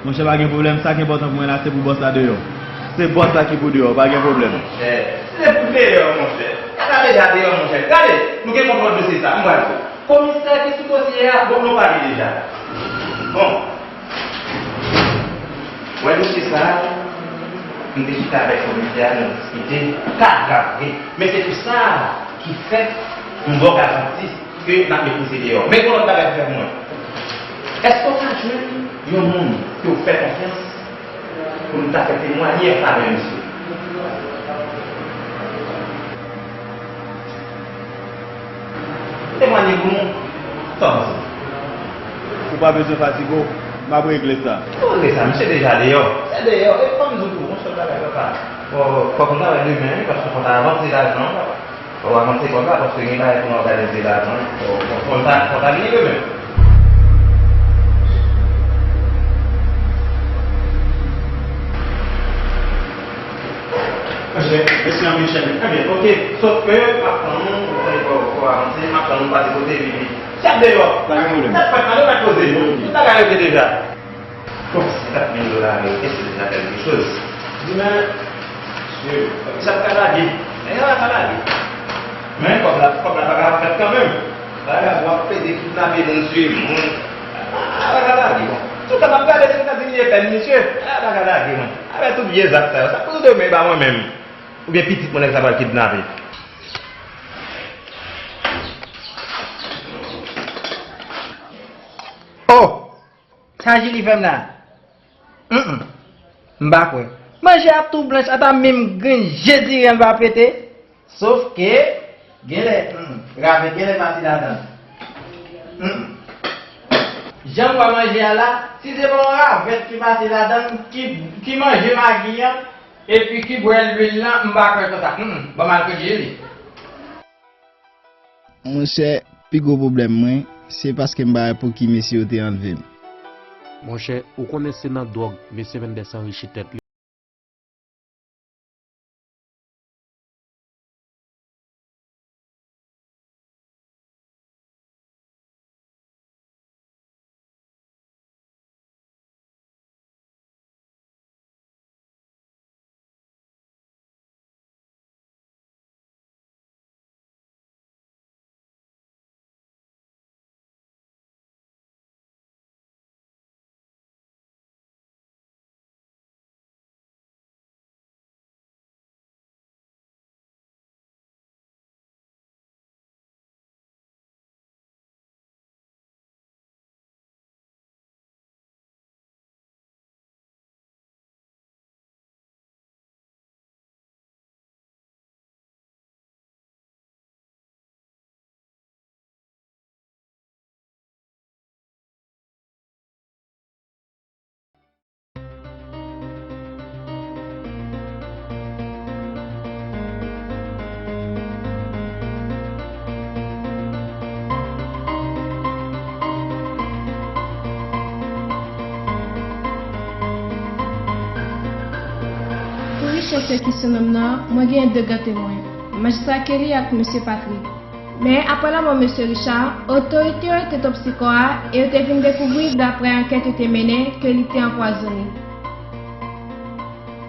Monchè, pa gen pwoblèm, sa k enpòtan pou mwen la, se pou bòs la deyò. Se bòs la ki pou deyò, pa gen pwoblèm. Monchè, se pou deyò, monchè. Gade deja deyò, monchè. Gade, nou gen kontwòl dosye sa, m pral di w. Komisè ki sou dosye a, bon, nou pa li deja. Bon. Wè dosye sa a, m te chita avèk komisè a, nou diskite, ka grav vre. Men se pou sa ki fè m ba w garanti ke n ap met misye deyò. Men gon lòt bagay ki fè pou mwen. Èske w ka jwenn yon moun ke w fè konfyans pou nou ta fè temwanye an favè misye? Temwanye pou nou, sa w panse? Ou pa bezwen fatige w, m ap regle sa. Ou regle sa, misye deja deyò. Se deyò, e fò m di w tou, yon sèl bagay, papa. Fò, fòk nou travay demen, wi, paske fò n ta avanse lajan an, papa. Fò w avanse kòb la, paske gen bagay pou n òganize lajan, fò, fò, fò n ta, fò n ta vini demen. Monchè, mesye an vin chèche. Ebyen, oke. Sòf ke, m ap tann nou, ou konnen fò, fò avanse, m ap tann nou pase kote epi, epi. Chèf deyò. Pa gen pwoblèm. Tèt fèt, ale, pa koze. Tout bagay regle deja. Bon, senkant mil dola ameriken, se deja kèlke choz. Di men, mesye, sa pa ka lage. Nèg la pa ka lage. Men kòb la, kòb la pa ka fèt kanmenm. Bagay w ap pede kidnape moun, tiye moun. A, pa ka lage, bon. Tout sa m ap gade, se Etazini e pèn, mesye. A, pa ka lage, mwen. Avè tout vye zak sa yo, sa pou demen ba mwen menm. Oubyen pitit mwen nèg sa pral kidnape. Oh! Sa Jili fè m la? Mm, mm. M pa kwè. Manje a tou blanch, ata menm grenn je diren l pa pete. Sof ke genlè, mm, ravèt genlè pase ladan l. Mm, mm. Jan m wè manje a la, si se pa yon ravèt ki pase ladan l, ki, ki manje magi an, epi ki bwè lwil lan, m pa kwè konsa. Mm, mm. Ban m al kot Jili. Monchè, pi gwo pwoblèm mwen, se paske m pa wè pou ki mesye yo te anlve m. Monchè, ou konnen se nan dwòg mesye Mendès anrichi tèt li. Chèf sèkisyon nonm nan, mwen gen de gran temwen, Majistra Kelly ak Mesye Patrick. Men, apre lanmò Mesye Richard, otorite yo te topsi kò a e yo te vin dekouvri, daprè ankèt yo te mennen, ke li te anpwazonnen.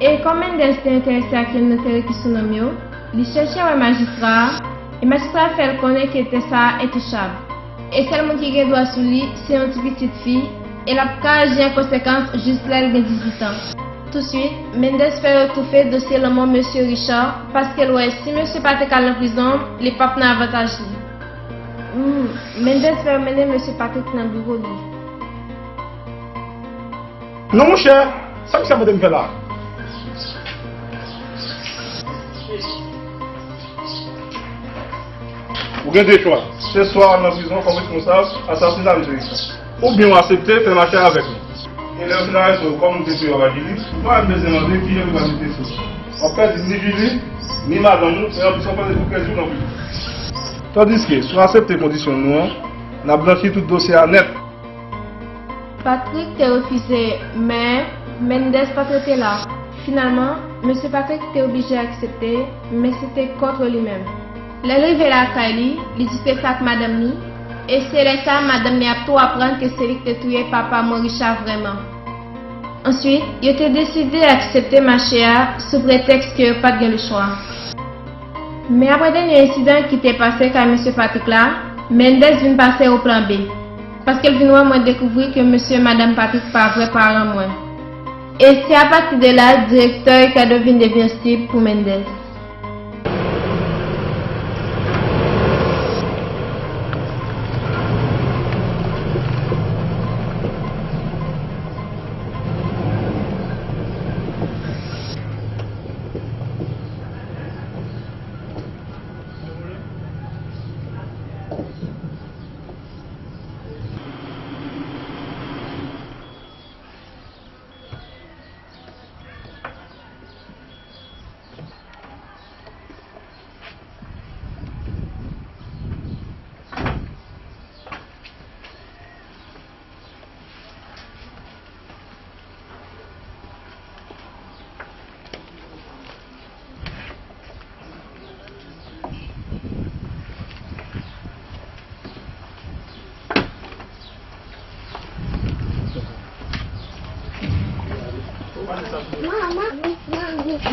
E kòm Mendez te enterese ak youn nan te rekisonòm yo, li chèche wè majistra a, e majistra a fè l konnen ke tè sa a entouchab. E sèl moun ki gen dwa sou li, se yon ti pitit fi, e l ap ka aji an konsekans jis lè l gen dizuit an. Touswit, Mendez fè yo toufe dosye lanmò Mesye Richard, paske l wè si Mesye Patrick al nan prizon, li p ap nan avantaj li. Hmm, Mendez fè yo mennen Mesye Patrick nan biwo li. Non, monchè, sa misye ap mande m fè la? Ou gen de chwa. Se swa w al nan prizon kòm responsab asasina Mesye Richard, oubyen w aksepte fè mache avèk nou. E lè yo fin arete w, kòm ou te touye Papa Julie, ou pa menm bezwen mande kijan yo pral mete sou ou. W ap pèdi ni Julie, ni madanm ou, e anplis w ap pèdi tou kèzi w nan prizon. Tandiske, si w aksepte kondisyon nou an, n ap blanchi tout dosye a nèt. Patrick te refize, men Mendez pa t rete la. Finalman, Mesye Patrick te oblije aksepte, men se te kont li menm. Lè l rive lakay li, li di se sa ak madanm li, e se lè sa a madanm li ap tou aprann ke se li ki te touye papa mwen Richard vrèman. Answit, yo te deside aksepte mache a sou pretèks ke yo pa t gen lechwa. Men apre dènye ensidan ki te pase kay Mesye Patrick la, Mendez vin pase o plan B, paske l vin wè mwen dekouvri ke mesye e madanm Patrick pa vrè paran mwen. E se apati de la, direktè Ricardo vin devyen sib pou Mendez.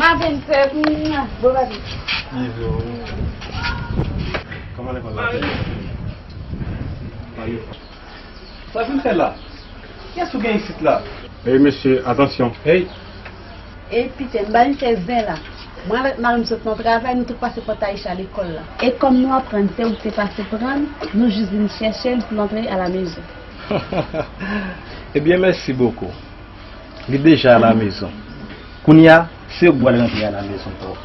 Maten, sè, bon maten. Bizou. Kòman lekòl la? Sa vin fè la? Kiyès ou gen isit la? Ey, mesye, atansyon. Ey! Ey, piten, m ba misye zen la. Mwen avèk mari m sot nan travay, nou tout pase pòt Aisha lekòl la. E kòm nou aprann se ou ki te pase pran l, nou jis vin chèche l pou l antre alamezon. Ebyen, mèsi bokou. Li deja alamezon. Kounye a, se ou k pral rantre alamezon pa w.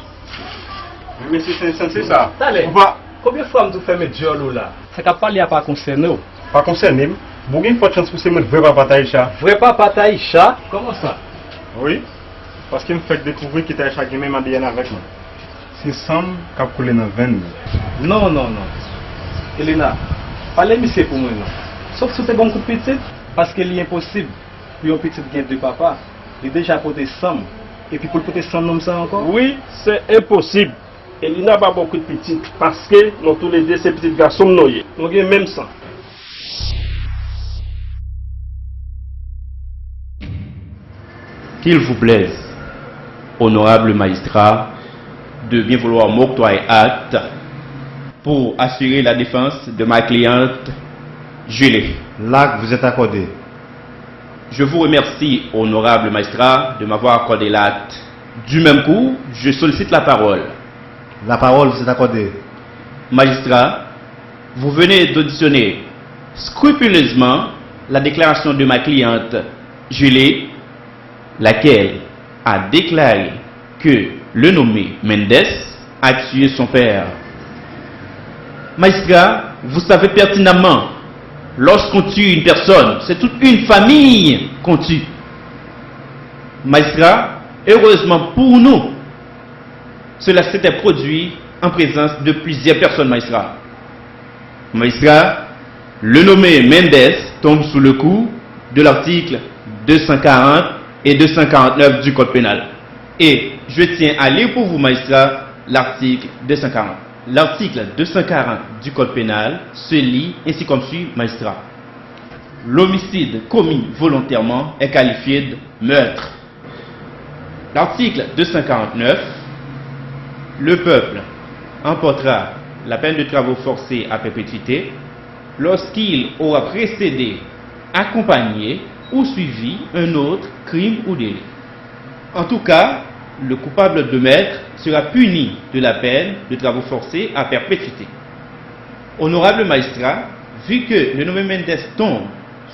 Men mesye, se ensanse sa. Talè, ou pa... Konbyen fwa m di w fèmen dyòl ou la? Sa k ap pale a pa konsène w. Pa konsène m? Bon, gen fòt chans pou se mwen k vrè papa Taïsha. Vrè papa Taïsha? Kòman sa? Wi, paske m fèk dekouvri ke Taïsha gen menm A D N avèk mwen. Se san m k ap koule nan venn li. Non, non, non. Elena, pale misye pou mwen non. Sòf si w te ban m kout pitit, paske li enposib pou yon pitit gen de papa. Li deja pote san m. Epi pou l pote san nonm sa ankò? Wi, se enposib. Elina pa ba w kout pitit, paske nou toulede se pitit gason m nou ye. Nou gen menm san. Qu'il vous plaise, honorable magistrat, de bien vouloir m'octroyer acte pour assurer la défense de ma cliente Julie. L'acte vous est accordé. Je vous remercie, honorable magistrat, de m'avoir accordé l'acte. Du même coup, je sollicite la parole. La parole vous est accordée. Magistrat, vous venez d'auditionner scrupuleusement la déclaration de ma cliente Julie, laquelle a déclaré que le nommé Mendes a tué son père. Magistrat, vous savez pertinemment, lorsqu'on tue une personne, c'est toute une famille qu'on tue. Magistrat, heureusement pour nous, cela s'était produit en présence de plusieurs personnes, magistrat. Magistrat, le nommé Mendes tombe sous le coup de l'article deux cent quarante et deux cent quarante-neuf du Code pénal. Et je tiens à lire pour vous, magistrat, l'article deux cent quarante. L'article deux cent quarante du Code pénal se lit ainsi comme suit, magistrat. L'homicide commis volontairement est qualifié de meurtre. L'article deux cent quarante-neuf, le peuple emportera la peine de travaux forcés à perpétuité lorsqu'il aura précédé, accompagné ou suivi un autre crime ou délit. En tout cas, le coupable de meurtre sera puni de la peine de travaux forcés à perpétuité. Honorable magistrat, vu que le nommé Mendès tombe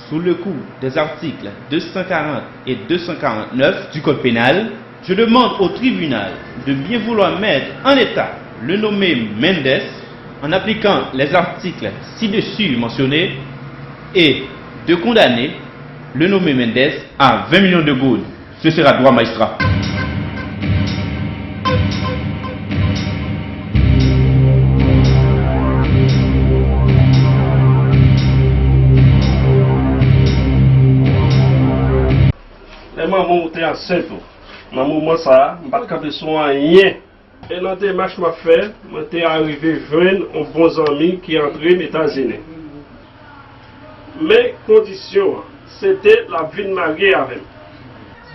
sous le coup des articles deux cent quarante et deux cent quarante-neuf du Code pénal, je demande au tribunal de bien vouloir mettre en état le nommé Mendès en appliquant les articles ci-dessus mentionnés et de condamner le nommé Mendès à vingt millions de gourdes. Ce sera droit, magistrat. Lè manman w te ansent ou, nan moman sa a, m pa t kanpe sou anyen. E nan demach m ap fè, mwen te arive jwenn yon bon zanmi ki antre m Etazini. Men kondisyon an, se te l ap vin marye avè m.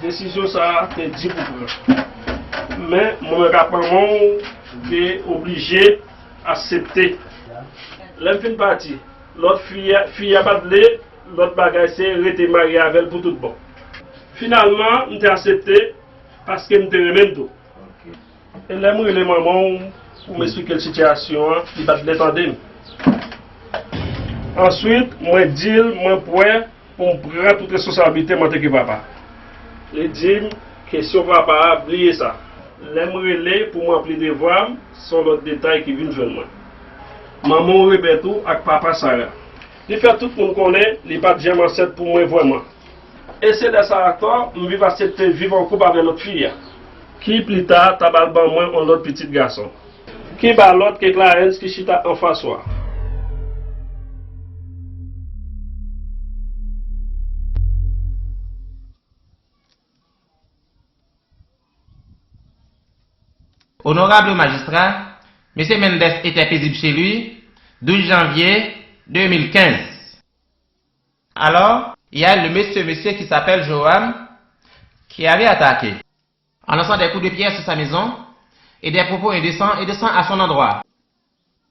Desizyon sa a te di pou pran. Men, mwen menm ak manman w te oblije aksepte. Lè m fin pati, lòt fi a, fi a pa t vle lòt bagay, se rete marye avè l pou tout bon. Finalman, m te aksepte paske m te renmen l tou. E lè m rele manman w pou m esplike l sitiyasyon an, li pa t vle tande m. Answit, mwen di l mwen prè pou m pran tout responsablite m antanke papa. Li di m kesyon papa a, bliye sa. Lè m rele pou m ranpli devwa m, se yon lòt detay ki vin jwenn mwen. Manman w Rebè tou ak papa Sara. Li fè tout moun konnen li pa t janm ansent pou mwen vrèman. E se lè sa a ankò, m vin aksepte viv an koup avè lòt fi a, ki pita ta pral ban mwen yon lòt pitit gason, ki pa lòt ke Clarens ki chita anfas ou a. Honorable magistrat, Monsieur Mendès était paisible chez lui, douze janvier deux mille quinze. Alors, il y a le monsieur, monsieur qui s'appelle Joam, qui avait attaqué, en lançant des coups de pierre sur sa maison et des propos indécents et de sang à son endroit.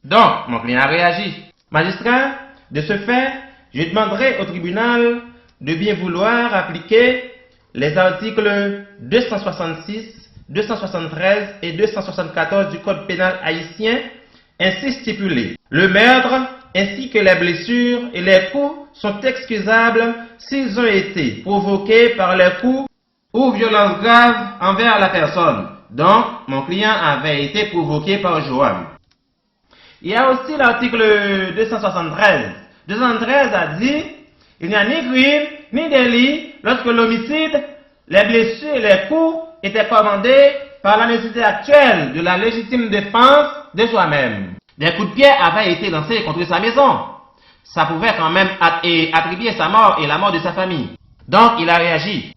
Donc, mon client a réagi. Magistrat, de ce fait, je demanderai au tribunal de bien vouloir appliquer les articles deux cent soixante-six, deux cent soixante-treize et deux cent soixante-quatorze du Code pénal haïtien, ainsi stipulé. Le meurtre ainsi que les blessures et les coups sont excusables s'ils ont été provoqués par les coups ou violences graves envers la personne. Donc, mon client avait été provoqué par Joam. Il y a aussi l'article deux cent soixante-treize. Deux cent soixante-treize a dit, il n'y a ni crime, ni délit lorsque l'homicide, les blessures et les coups étaient commandés par la nécessité actuelle de la légitime défense de soi-même. Des coups de pierre avaient été lancés contre sa maison. Ça pouvait quand même at-, et attribuer sa mort et la mort de sa famille. Donc, il a réagi.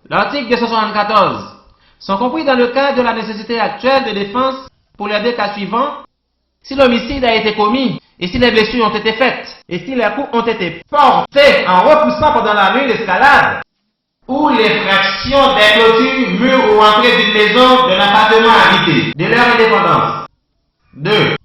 L'article deux cent soixante-quatorze sont compris dans le cadre de la nécessité actuelle de défense pour les deux cas suivants, si l'homicide a été commis et si les blessures ont été faites, et si les coups ont été portés en repoussant pendant la nuit l'escalade ou l'effraction des clôtures, murs ou entrées d'une maison, d'un appartement habité, de leur indépendance. Deux.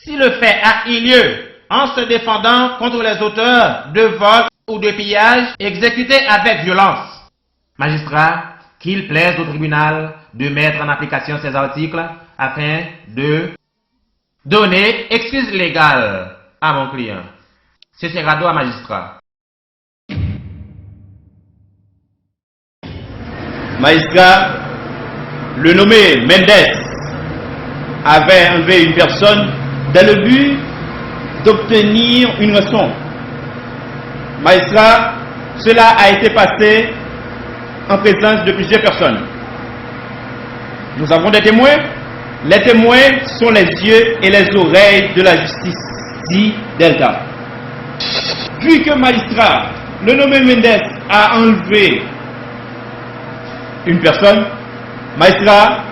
Si le fait a eu lieu en se défendant contre les auteurs de vol ou de pillage exécutés avec violence. Magistrat, qu'il plaise au tribunal de mettre en application ces articles afin de donner excuse légale à mon client. Ce sera droit, magistrat. Magistrat, le nommé Mendès avait enlevé une personne dans le but d'obtenir une rançon. Magistrat, cela a été passé en présence de plusieurs personnes. Nous avons des témoins. Les témoins sont les yeux et les oreilles de la justice, dit Delta. Vu que magistrat, le nommé Mendès a enlevé une personne, Magistrat,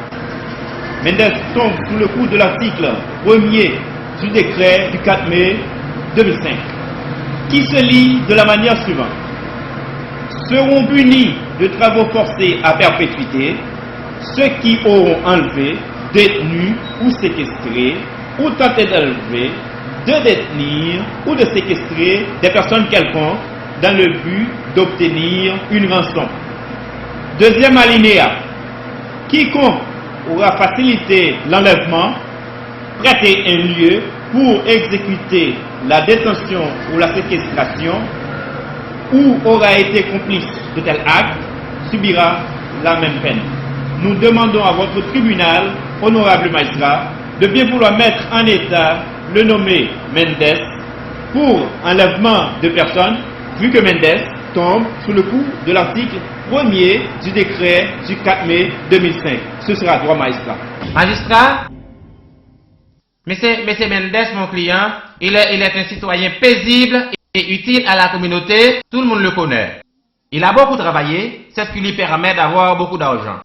Mendès tombe sous le coup de l'article premier du décret du quatre mai deux mille cinq, qui se lit de la manière suivante. Seront punis de travaux forcés à perpétuité ceux qui auront enlevé, détenu ou séquestré ou tenté d'enlever, de détenir ou de séquestrer des personnes quelconques dans le but d'obtenir une rançon. Deuxième alinéa. Quiconque aura facilité l'enlèvement, prêté un lieu pour exécuter la détention ou la séquestration, ou aura été complice de tel acte, subira la même peine. Nous demandons à votre tribunal, honorable magistrat, de bien vouloir mettre en état le nommé Mendès pour enlèvement de personne, vu que Mendès tombe sous le coup de l'article premier du décret du quatre mai deux mille cinq. Ce sera droit magistrat. Magistrat, monsieur, monsieur Mendès, mon client, il est, il est un citoyen paisible et utile à la communauté, tout le monde le connaît. Il a beaucoup travaillé, c'est ce qui lui permet d'avoir beaucoup d'argent.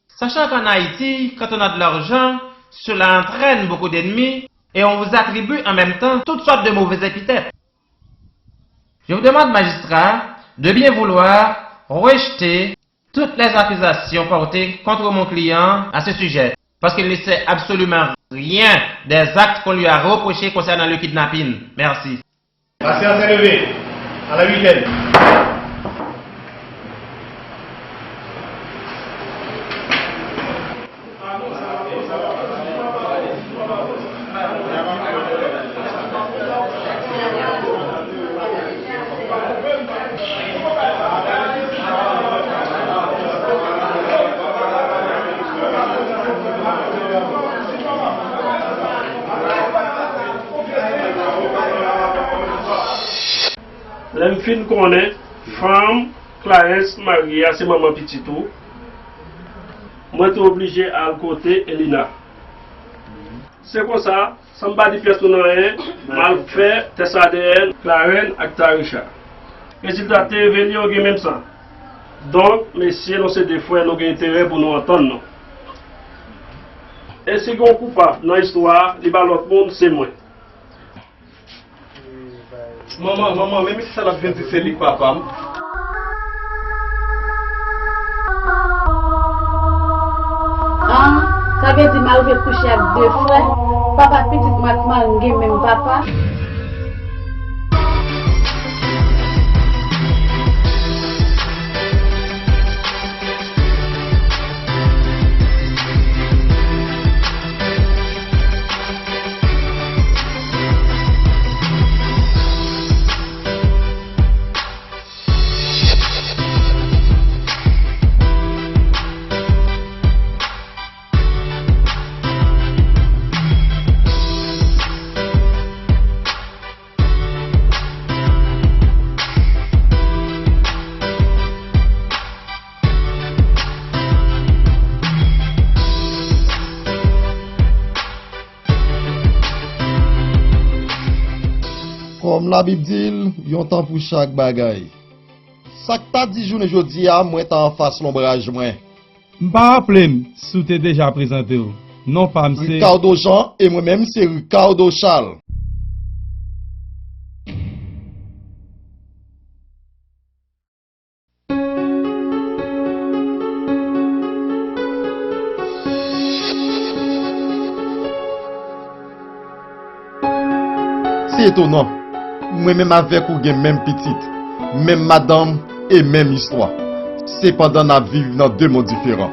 Sachant qu'en Haïti, quand on a de l'argent, cela entraîne beaucoup d'ennemis et on vous attribue en même temps toutes sortes de mauvaises épithètes. Je vous demande, magistrat, de bien vouloir rejeter toutes les accusations portées contre mon client à ce sujet, parce qu'il ne sait absolument rien des actes qu'on lui a reprochés concernant le kidnapping. Merci. La séance est levée. À la huitaine. Lè m fin konnen fanm Clarens marye a se manman pitit ou, mwen te oblije al kote Elina. Se konsa, san m pa di pyès moun anyen, m al fè tès A D N Clarens ak Tarisha. Rezilta te revele yo gen menm san. Donk, mesye, nou se de frè, nou gen enterè pou nou antann nou. E si gen yon koupab nan istwa a, li pa lòt moun, se mwen. Manman, manman, men mesye sa l ap vin di se li k papa m. An, sa vle di m arive kouche ak de frè, papa pitit mwen ak mari m gen menm papa. Kòm Labib di l, yon tan pou chak bagay. Sa k ta di jounen jodi a, mwen ta anfas lonbraj mwen. M pa raple m si w te deja prezante w. Non pa m se. Ricardo Jean, e mwen menm se Ricardo Charles. Se etonan, mwen menm avèk ou gen menm pitit, menm madanm e menm istwa. Sepandan n ap viv nan de mond diferan.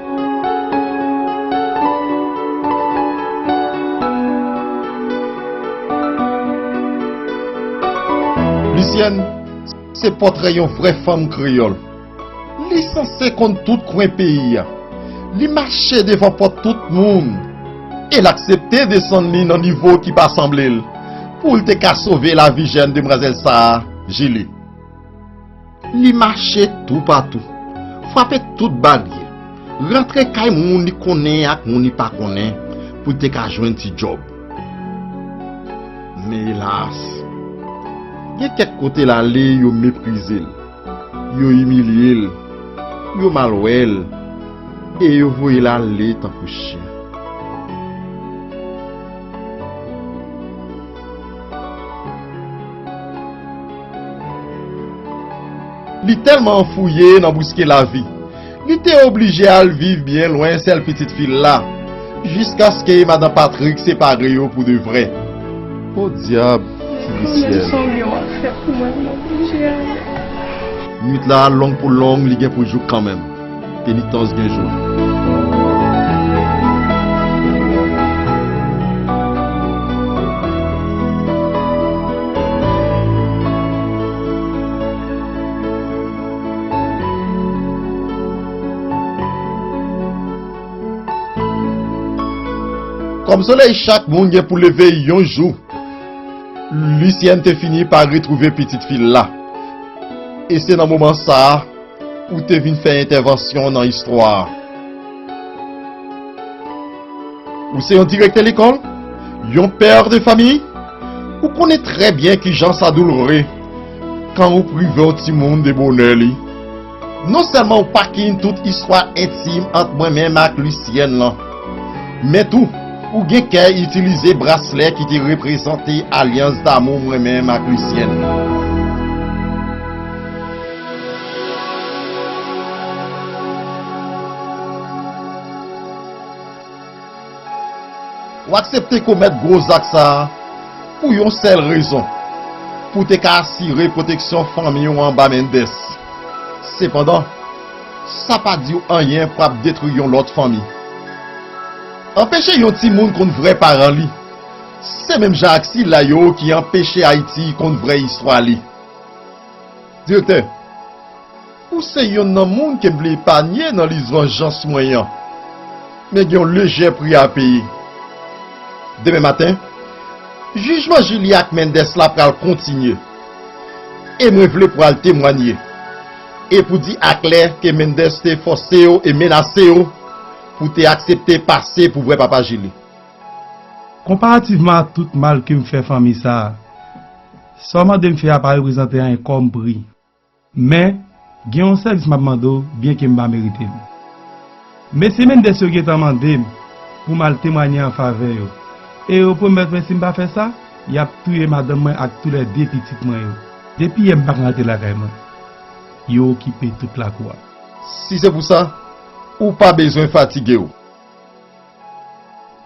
Lisyèn se pòtrè yon vrè fanm kreyòl. Li sanse konn tout kwen peyi a. Li mache devan pòt tout moun. E l aksepte desann li nan nivo ki pa sanble l, pou l te ka sove lavi jèn demwazèl sa a, Jili. Li mache toupatou, frape tout baryè, rantre kay moun li konnen ak moun li pa konnen, pou l te ka jwenn ti djòb. Men elas, gen kèk kote l ale yo meprize l, yo imilye l, yo mal wè l. e yo voye l ale tankou chen. Li tèlman anfouye nan briske lavi, li te oblije al viv byen lwen sèl pitit fi l la, jiskaske madan Patrik separe yo pou de vrè. Podyab, ti Lisyèn. Nwit la long pou long, li gen pou jouk kanmenm. Penitans gen jou. Kòm solèy, chak moun gen pou leve yon jou. Lisyèn te fini pa retwouve pitit fi l la. E se nan moman sa a, ou te vin fè entèvansyon nan istwa a. Ou se yon direktè lekòl, yon pè de fanmi, ou konnen trè byen kijan sa doulere kan ou prive yon timoun de bonè li. Non sèlman ou pa kenyen tout istwa entim ant mwen menm ak Lisyèn lan, men tou, ou gen kè itilize braslè ki te reprezante alyans damou mwen menm ak Lisyèn. W aksepte komèt gwo zak sa a pou yon sèl rezon, pou w te ka asire pwoteksyon fanmi w anba Mendès. Sepandan, sa pa di w anyen pou ap detwi yon lòt fanmi. Anpeche yon timoun konn vrè paran li, se menm jan ak sila yo ki anpeche Ayiti konn vrè istwa li. Direktè, ou se yonn nan moun ke m vle epanye nan lis vanjans mwen an. Men gen yon lejè pri a peye. Demen maten, jijman Jili ak Mendès la pral kontinye. E mwen vle pou al temwanye. E pou di aklè ke Mendès te fòse yo e menase yo pou te aksepte pase pou vrè papa Jili. Konparativman ak tout mal ke m fè fanmi sa a, sa w mande m fè a pa reprezante anyen kòm pri. Men, gen yon sèvis m ap mande w, byenke m pa merite l. Mesye Mendès yo gentan mande m pou m al temwanye an favè yo. E yo pwomèt mwen si m pa fè sa, y ap touye madanm mwen ak toulède pitit mwen yo. Depi yè m pa ka rantre lakay mwen. Yo okipe tout lakou a. Si se pou sa, ou pa bezwen fatige w.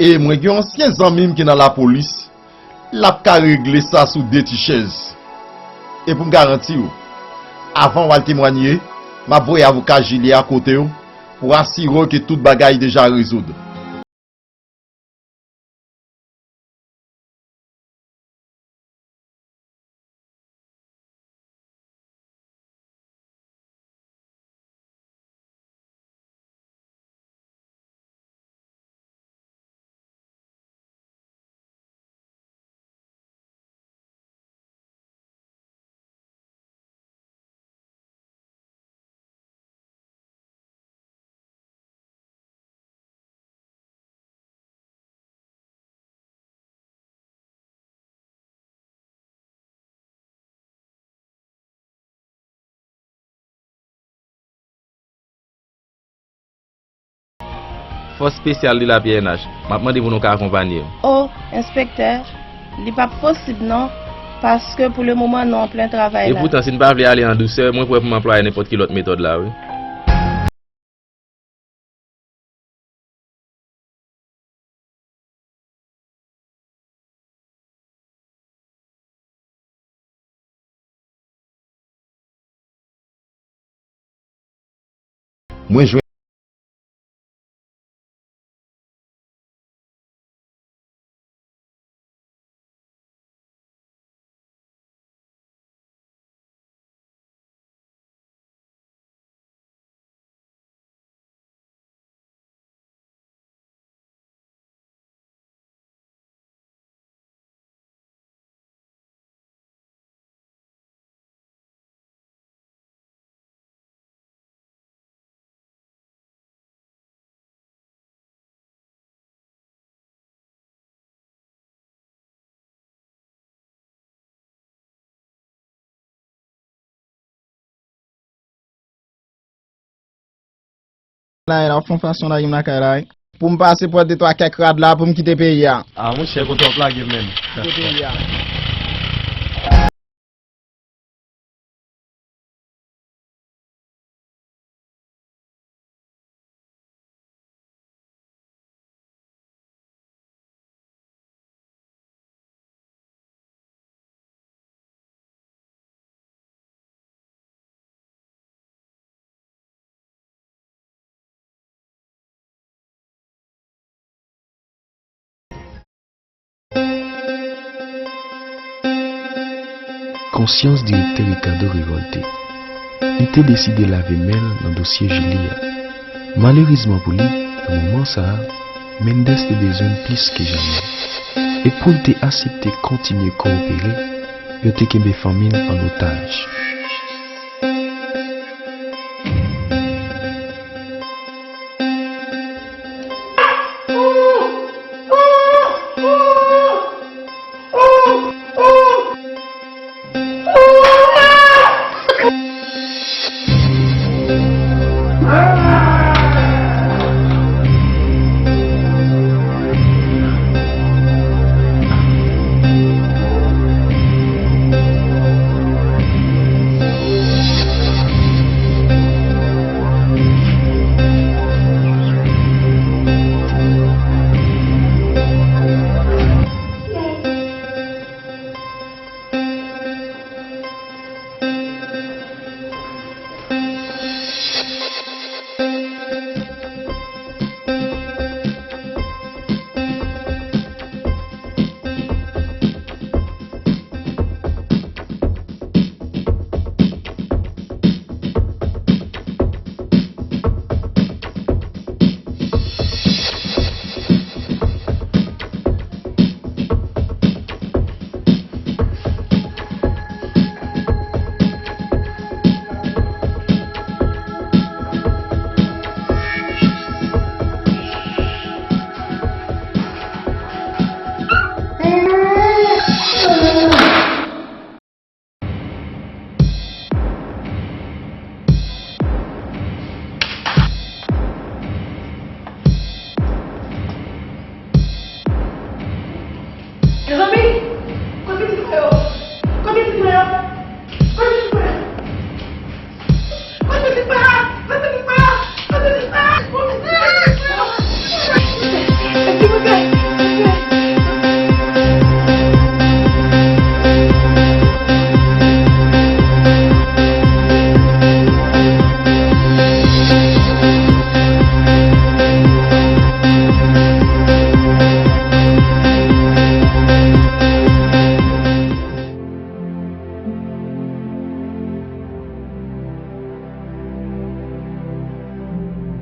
E mwen gen yon ansyen zanmi m ki nan lapolis, l ap ka regle sa sou de ti chèz. E pou m garanti w, avan w al temwanye, m ap voye avoka Jili a kote w pou asire w ke tout bagay deja rezoud. Fòs Espesyal de la P N H, m ap mande pou nou ka akonpanye m. O, enspektè, li p ap posib non, paske pou le moman nou an plen travay la. Epoutan, si n pa vle ale an dousè, mwen prè pou m anplwaye nenpòt ki lòt metòd la, wi. Mwen jwenn. la, la, fè yon fason lage m lakay la, wi. Pou m pase pran de twa kèk rad la, pou m kite peyi a. Ah, monchè, kote w ap lage m menm? Kite peyi a. Konsyans direktè Ricardo revòlte. Li te deside lave men l nan dosye Julie a. Malerezman pou li, nan moman sa a, Mendes te bezwen l plis ke jamè. E pou l te aksepte kontinye kowopere, yo te kenbe fanmi l an otaj. Mezanmi, kote pitit mwen yo? Kote pitit mwen yo? Kote pitit mwen yo? Kote pitit mwen yo? Kote pitit mwen yo? Kote pitit mwen yo? Silvouplè, silvouplè.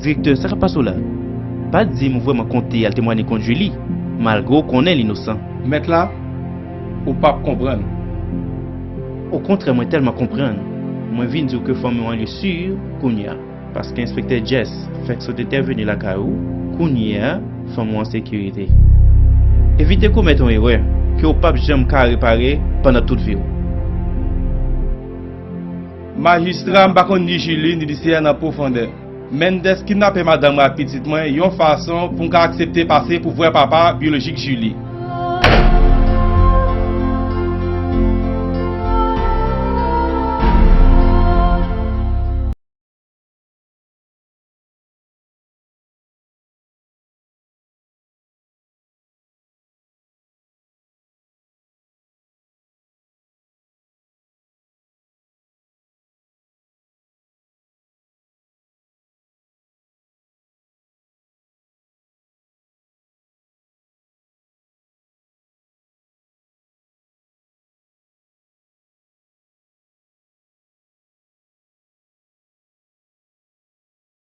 Direktè, sa k ap pase w la? Pa di m ou vrèman konte al temwanye kont Julie, malgre w konnen l inosan. Mèt la, ou p ap konprann. Okontrè, mwen tèlman konprann. Mwen vin di w ke fanmi w an lye si kounye a. Paske enspektè Jess fèk sot entèveni lakay ou, kounye a, fanmi w an sekirite. Evite komèt yon erè ke w p ap janm ka repare pandan tout vi w. Majistra, m pa konn ni Julie ni Lucia nan pwofondè. Mendes kidnape madanm mwen ak pitit mwen yon fason pou m ka aksepte pase pou vrè papa byolojik Julie.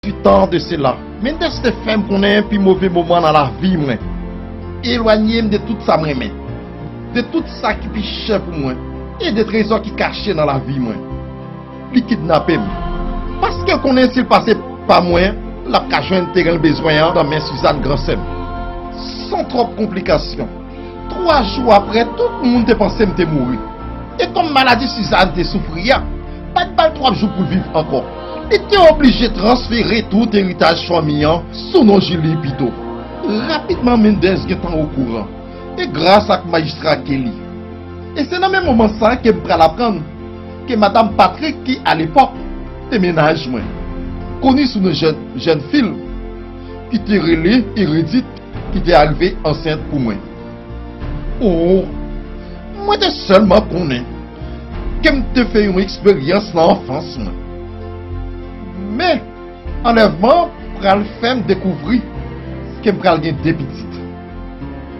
Huit ans de cela, Mendes te fè m konnen pi move moman nan lavi mwen. Elwanye m de tout sa m renmen, de tout sa ki pi chè pou mwen, e de trezò ki kache nan lavi mwen. Li kidnape m. Paske l konnen si l pase pa mwen, l ap ka jwenn teren l bezwen an nan men Suzanne, gran sè m. San twòp konplikasyon, twa jou apre, tout moun te panse m te mouri. E kòm maladi Suzanne te soufri a, pa t ba l twòp jou pou l viv ankò. Li te oblije transfere tout eritaj fanmi an sou non Julie pito. Rapidman, Mendez gentan okouran, e gras ak majistra Kelly. E se nan menm moman sa ke m pral aprann ke madanm Patrick, ki alepòk te mennaj mwen, koni sou non jèn, jèn fi l, ki te rele Eredit, ki te arive ansent pou mwen. O, mwen te sèlman konnen ke m te fè yon eksperyans nan anfans mwen. Men, anlèvman an pral fè m dekouvri ke m pral gen de pitit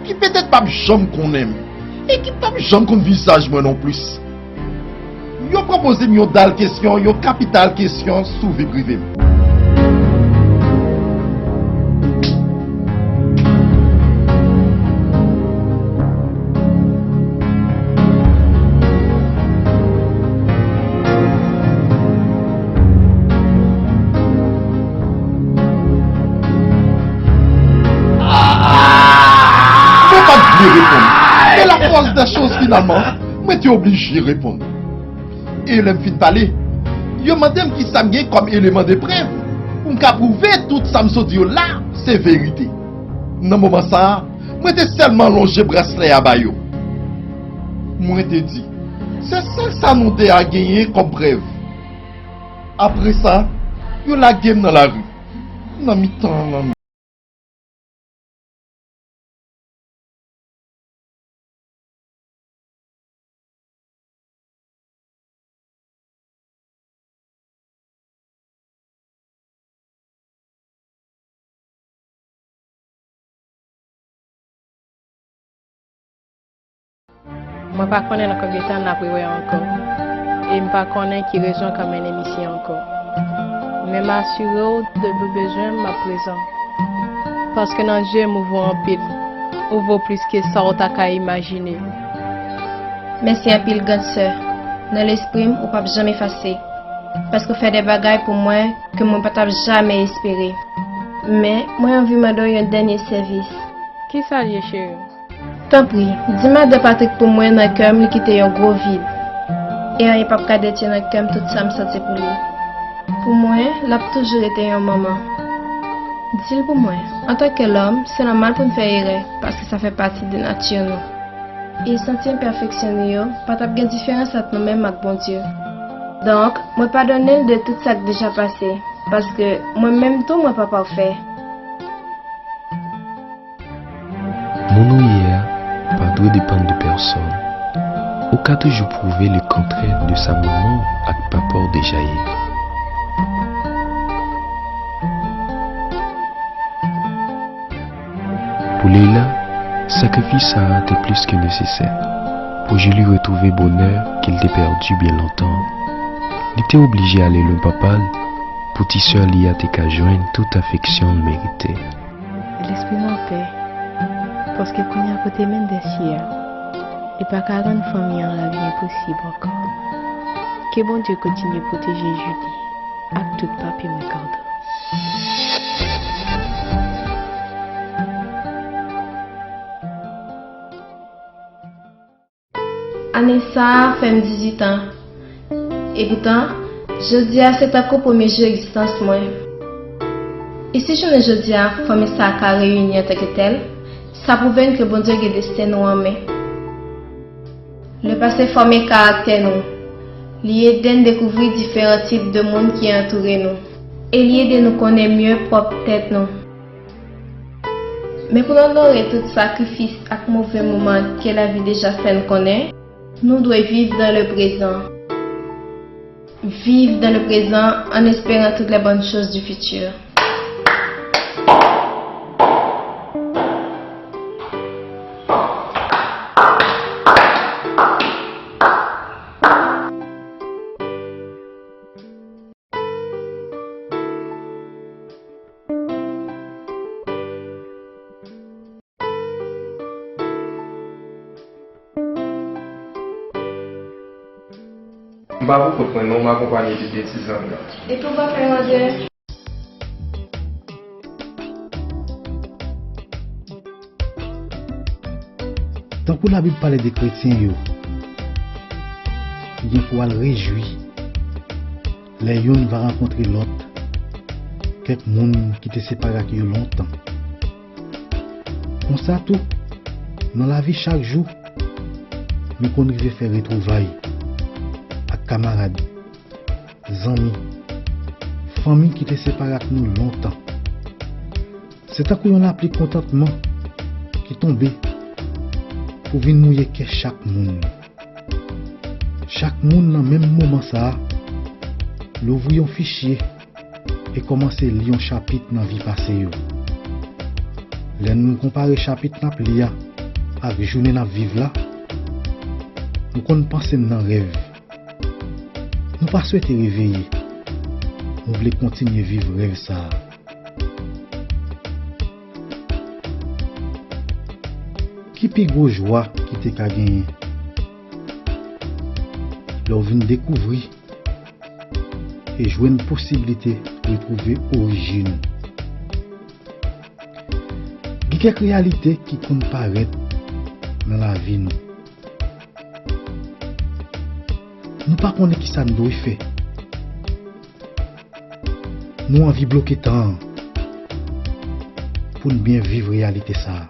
ki petèt p ap janm konnen m e ki p ap janm konn vizaj mwen non plis. Yo pran poze m yon dal kesyon, yon kapital kesyon sou vi prive m. Mwen pa t vle reponn. Men la fòs dè choz, finalman, mwen te oblije reponn. E lè m fin pale, yo mande m kisa m gen kòm eleman de prèv pou m ka pwouve tout sa m sot di yo la se verite. Nan moman sa a, mwen te sèlman lonje braslè a ba yo. Mwen te di, se sèl sa nou de a genyen kòm prèv. Apre sa, yo lage m nan lari, nan mitan lanmè. Mwen pa konnen nan konbyen tan n ap rewè ankò. E m pa konnen ki rezon k ap mennen m isi ankò. Men m asire w, depi w bezwen m, m ap prezan. Paske nan je m ou vo anpil. Ou vo plis ke sa w ta ka imajine. Mèsi anpil, grann sè. Nan lespri m, ou p ap janm efase. Paske w fè de bagay pou mwen ke mwen pa t ap jamè espere. Men, mwen anvi mande w yon dènye sèvis. Kisa l ye, cheri? Tanpri, di madan Patrick pou mwen nan kè m li kite yon gwo vid. E anyen p ap ka detyen nan kè m tout sa m santi pou li. Pou mwen, l ap toujou rete yon manman. Di l pou mwen, antanke lòm, se nòmal pou n fè erè, paske sa fè pati de nati nou. E santi enpèfeksyon nou yo pa t ap gen diferans ant nou menm ak Bondye. Donk, mwen padone l de tout sa k deja pase, paske mwen menm tou mwen pa pafè. Moun ou ye a pa dwe depann de pèsonn. Ou ka toujou pwouve lekontrè de sa manman w ak papa w deja ye. Pou Leila, sakrifis sa a te plis ke nesesè pou Julie retwouve bonè ke l te pèdi byen lontan an. Li te oblije ale lwen papa l pou ti sè li a te ka jwenn tout afeksyon l merite. Lespri m anpè, paske kounye a kote Mendez ye a, li pa ka rann fanmi an lavi enposib ankò. Ke Bondye kontinye pwoteje Julie ak tout papye Ricardo. Ane sa a fè m dizuit an. Epoutan, jodi a se tankou premye jou egzistans mwen. E si jounen jodi a fanmi sa a ka reyini antanke tèl, sa pwouve n ke Bondye gen desten nou an men. Lepase fòme karaktè nou. Li ede n dekouvri diferan tip de moun ki antoure nou. E li ede nou konnen mye pwòp tèt nou. Men pou n onore tout sakrifis ak move moman ke lavi deja fè n konnen, nou dwe viv dans le présent. Vivre dans le présent en espérant toutes les bonnes choses du futur. M pa pou kont mwen non, m akonpanye de de ti zanmi. E pou papa e madan? Tankou Labib pale de kretyen yo, ki gen pou al rejwi Lè youn va rankontre lòt, kèk moun ki te separe ak yo lontan. Konsa tou, nan lavi chak jou, nou konn rive fè retwouvay ak kamarad, zanmi, fanmi ki te separe ak nou lontan. Se tankou yon lapli kontantman ki tonbe pou vin mouye kè chak moun. Chak moun nan menm moman sa a, louvri yon fichye e kòmanse li yon chapit nan vi pase yo. Lè n konpare chapit n ap li a ak jounen n ap viv la, nou konn panse n nan rèv. Nou pa swete reveye. Nou vle kontinye viv rèv sa a. Ki pi gwo jwa ki te ka genyen lè w vin dekouvri e jwenn posiblite retwouve orijin ou? Gen kèk reyalite ki konn parèt nan lavi nou. Nou pa konnen kisa n dwe fè. Nou anvi bloke tan an pou n byen viv reyalite sa a.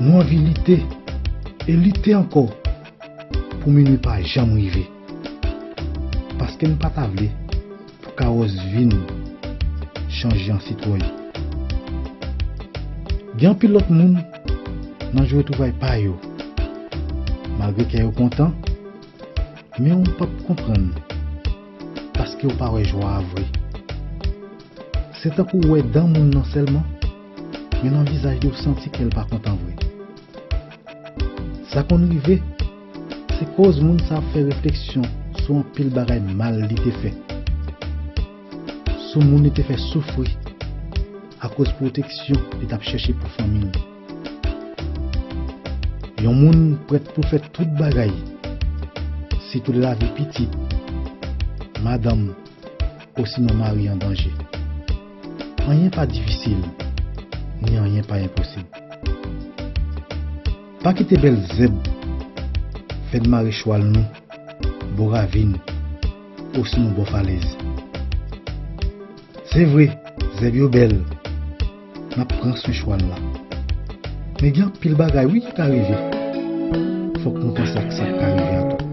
Nou anvi lite e lite ankò pou minwi pa janm rive. Paske n pa ta vle pou kawòs vi n chanje an sitwèy. Gen anpil lòt moun nan jou retwouvay pa yo. Malgre kè yo kontan, men w p ap konprann paske w pa wè jwa a vre. Se tankou w wè dan moun nan sèlman, men nan vizaj li w santi ke l pa kontan vre. Sa konn rive, se koz moun sa ap fè refleksyon sou anpil bagay mal li te fè, sou moun li te fè soufri akoz pwoteksyon li t ap chèche pou fanmi l. Yon moun prèt pou fè tout bagay, sitou lè lavi pitit, madanm, osinon mari an danje. Anyen pa difisil, ni anyen pa enposib. Pa kite bèl zèb fè n mare chwal nou bò ravin osinon bò falèz. Se vre, zèb yo bèl, n ap pran swen chwal la. Men gen anpil bagay wi ki ka rive. Fòk nou panse ak sa k ka rive a tou.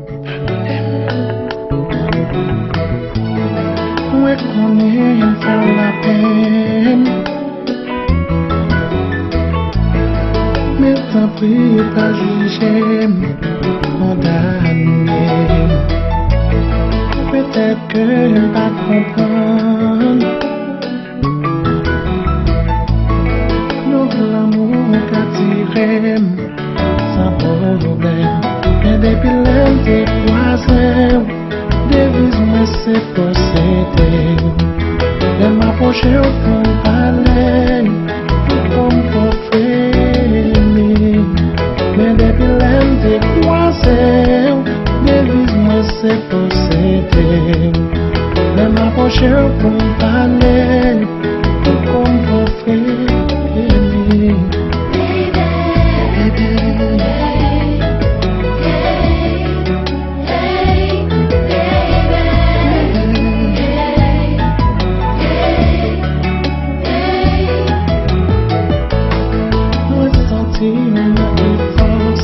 Mwen konnen m fè w lapèn, men tanpri pa jije m, kondane m. Petèt ke m pa konprann. Non, lanmou ka tire m san pwoblèm. Men depi lè m te kwaze w, deviz mwen se posede w. Lè m apwoche w pou m pale, tout kò m fè fremi. Men depi lè m te kwaze w, deviz mwen se posede w. Lè m apwoche w pou m pale, tout kò m fè fremi. Baby, mwen santi m manke fòs.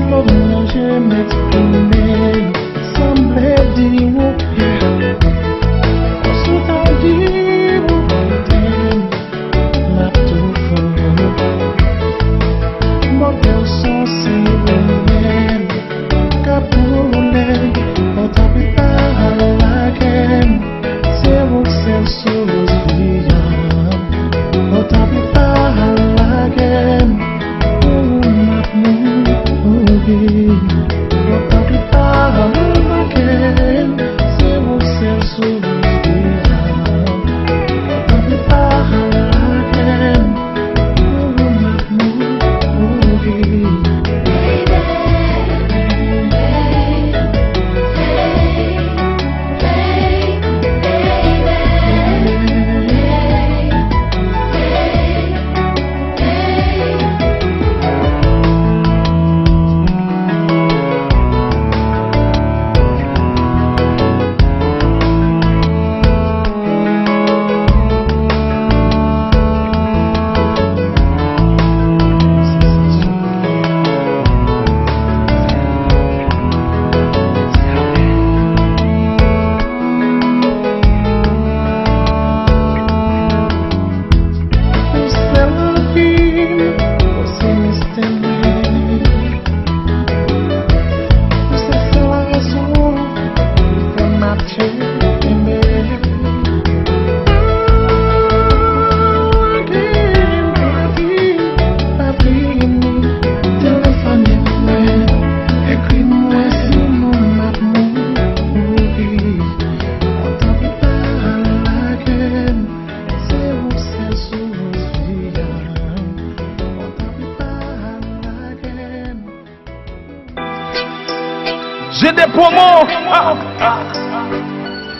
Mo m ranje m eksprime, sanble di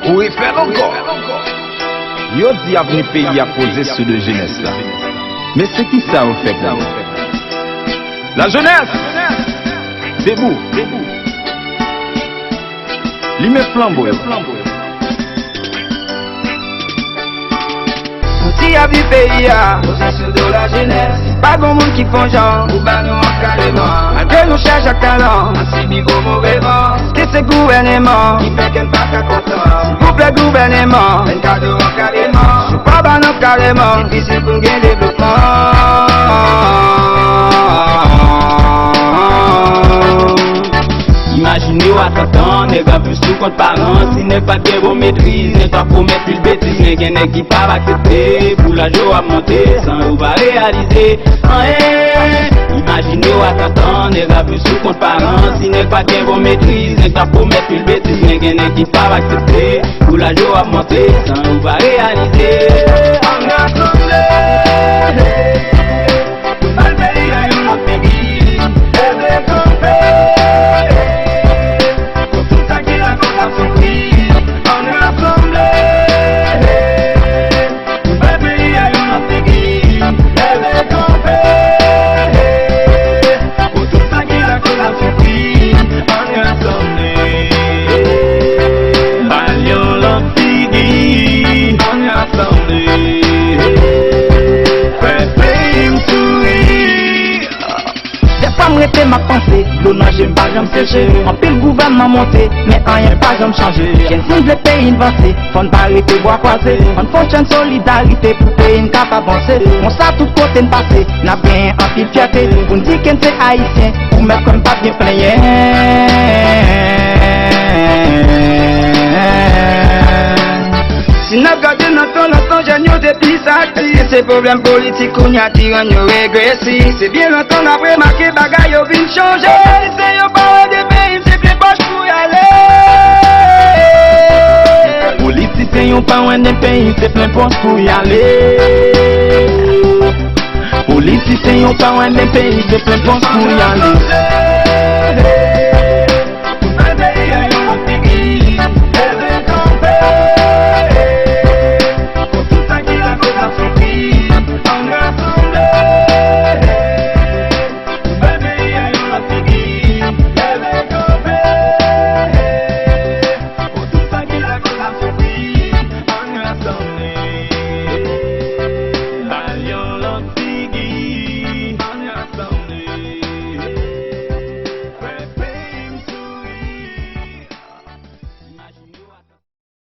Ou refè l ankò. Yo di avni peyi a poze sou do jenès la. Men se kisa yo fè pou nou? Lajenès! Debou! Limen flanbo yo. Pou ti avi peyi a, poze sou do lajenès. Pa gon moun ki fè yon jan pou ba nou ankadreman. Malgre nou chèche ak talan, n ap sibi gwo move van. Èske se gouvèneman ki fè ke n pa ka kontan? Silvouplè gouvèneman, fè n kado ankadreman. Si w pa ba n ankadreman, difisil pou n gen devlopman. Imajine w atantan, nèg ap viv sou kont paran. Si nèg pa t gen bon metriz, nèg t ap pwomèt pil betiz. Men gen nèg ki pa aksepte, pou laj yo ap monte san yo pa reyalize anyen. Imajine w atantan, nèg ap viv sou kont paran. Si nèg pa t gen bon metriz, nèg t ap pwomèt pil betiz. Men gen nèg ki pa aksepte, pou laj yo ap monte san yo pa reyalize. Ann rasanble. Pou n bay peyi a yon lòt figi. Leve kanpe. Pou tout sa ki lakòz ap soufri. Ann rasanble. Pou n bay peyi a yon lòt figi. Leve kanpe. Pou tout sa ki lakòz ap soufri. Ann rasanble. Ba l yon lòt figi. Ann rasanble. Fè peyi m souri. Dèfwa m rete m ap panse, dlo nan je m pa janm seche. Anpil gouvènman monte, men anyen pa janm chanje. Jèn si n vle peyi n vanse, fò n pa rete bwa kwaze. Ann fè yon chenn solidarite pou peyi n kapab vanse. Konsa tout kote n pase, n ap genyen anpil fyète. Pou n di ke n se Ayisyen, ou mèt kwè m p ap gen plenyen. Si n ap gade nan tan lontan, jèn yo te plis aktif. Se pwoblèm politik kounye a ki rann yo regresif. Se byen lontan n ap remake bagay yo vin chanje. Politisyen yo pa wè de peyi, se plen pòch pou y ale. Politisyen yo pa wè de peyi, se plen pòch pou y ale. Politisyen yo pa wè de peyi, se plen pòch pou y ale.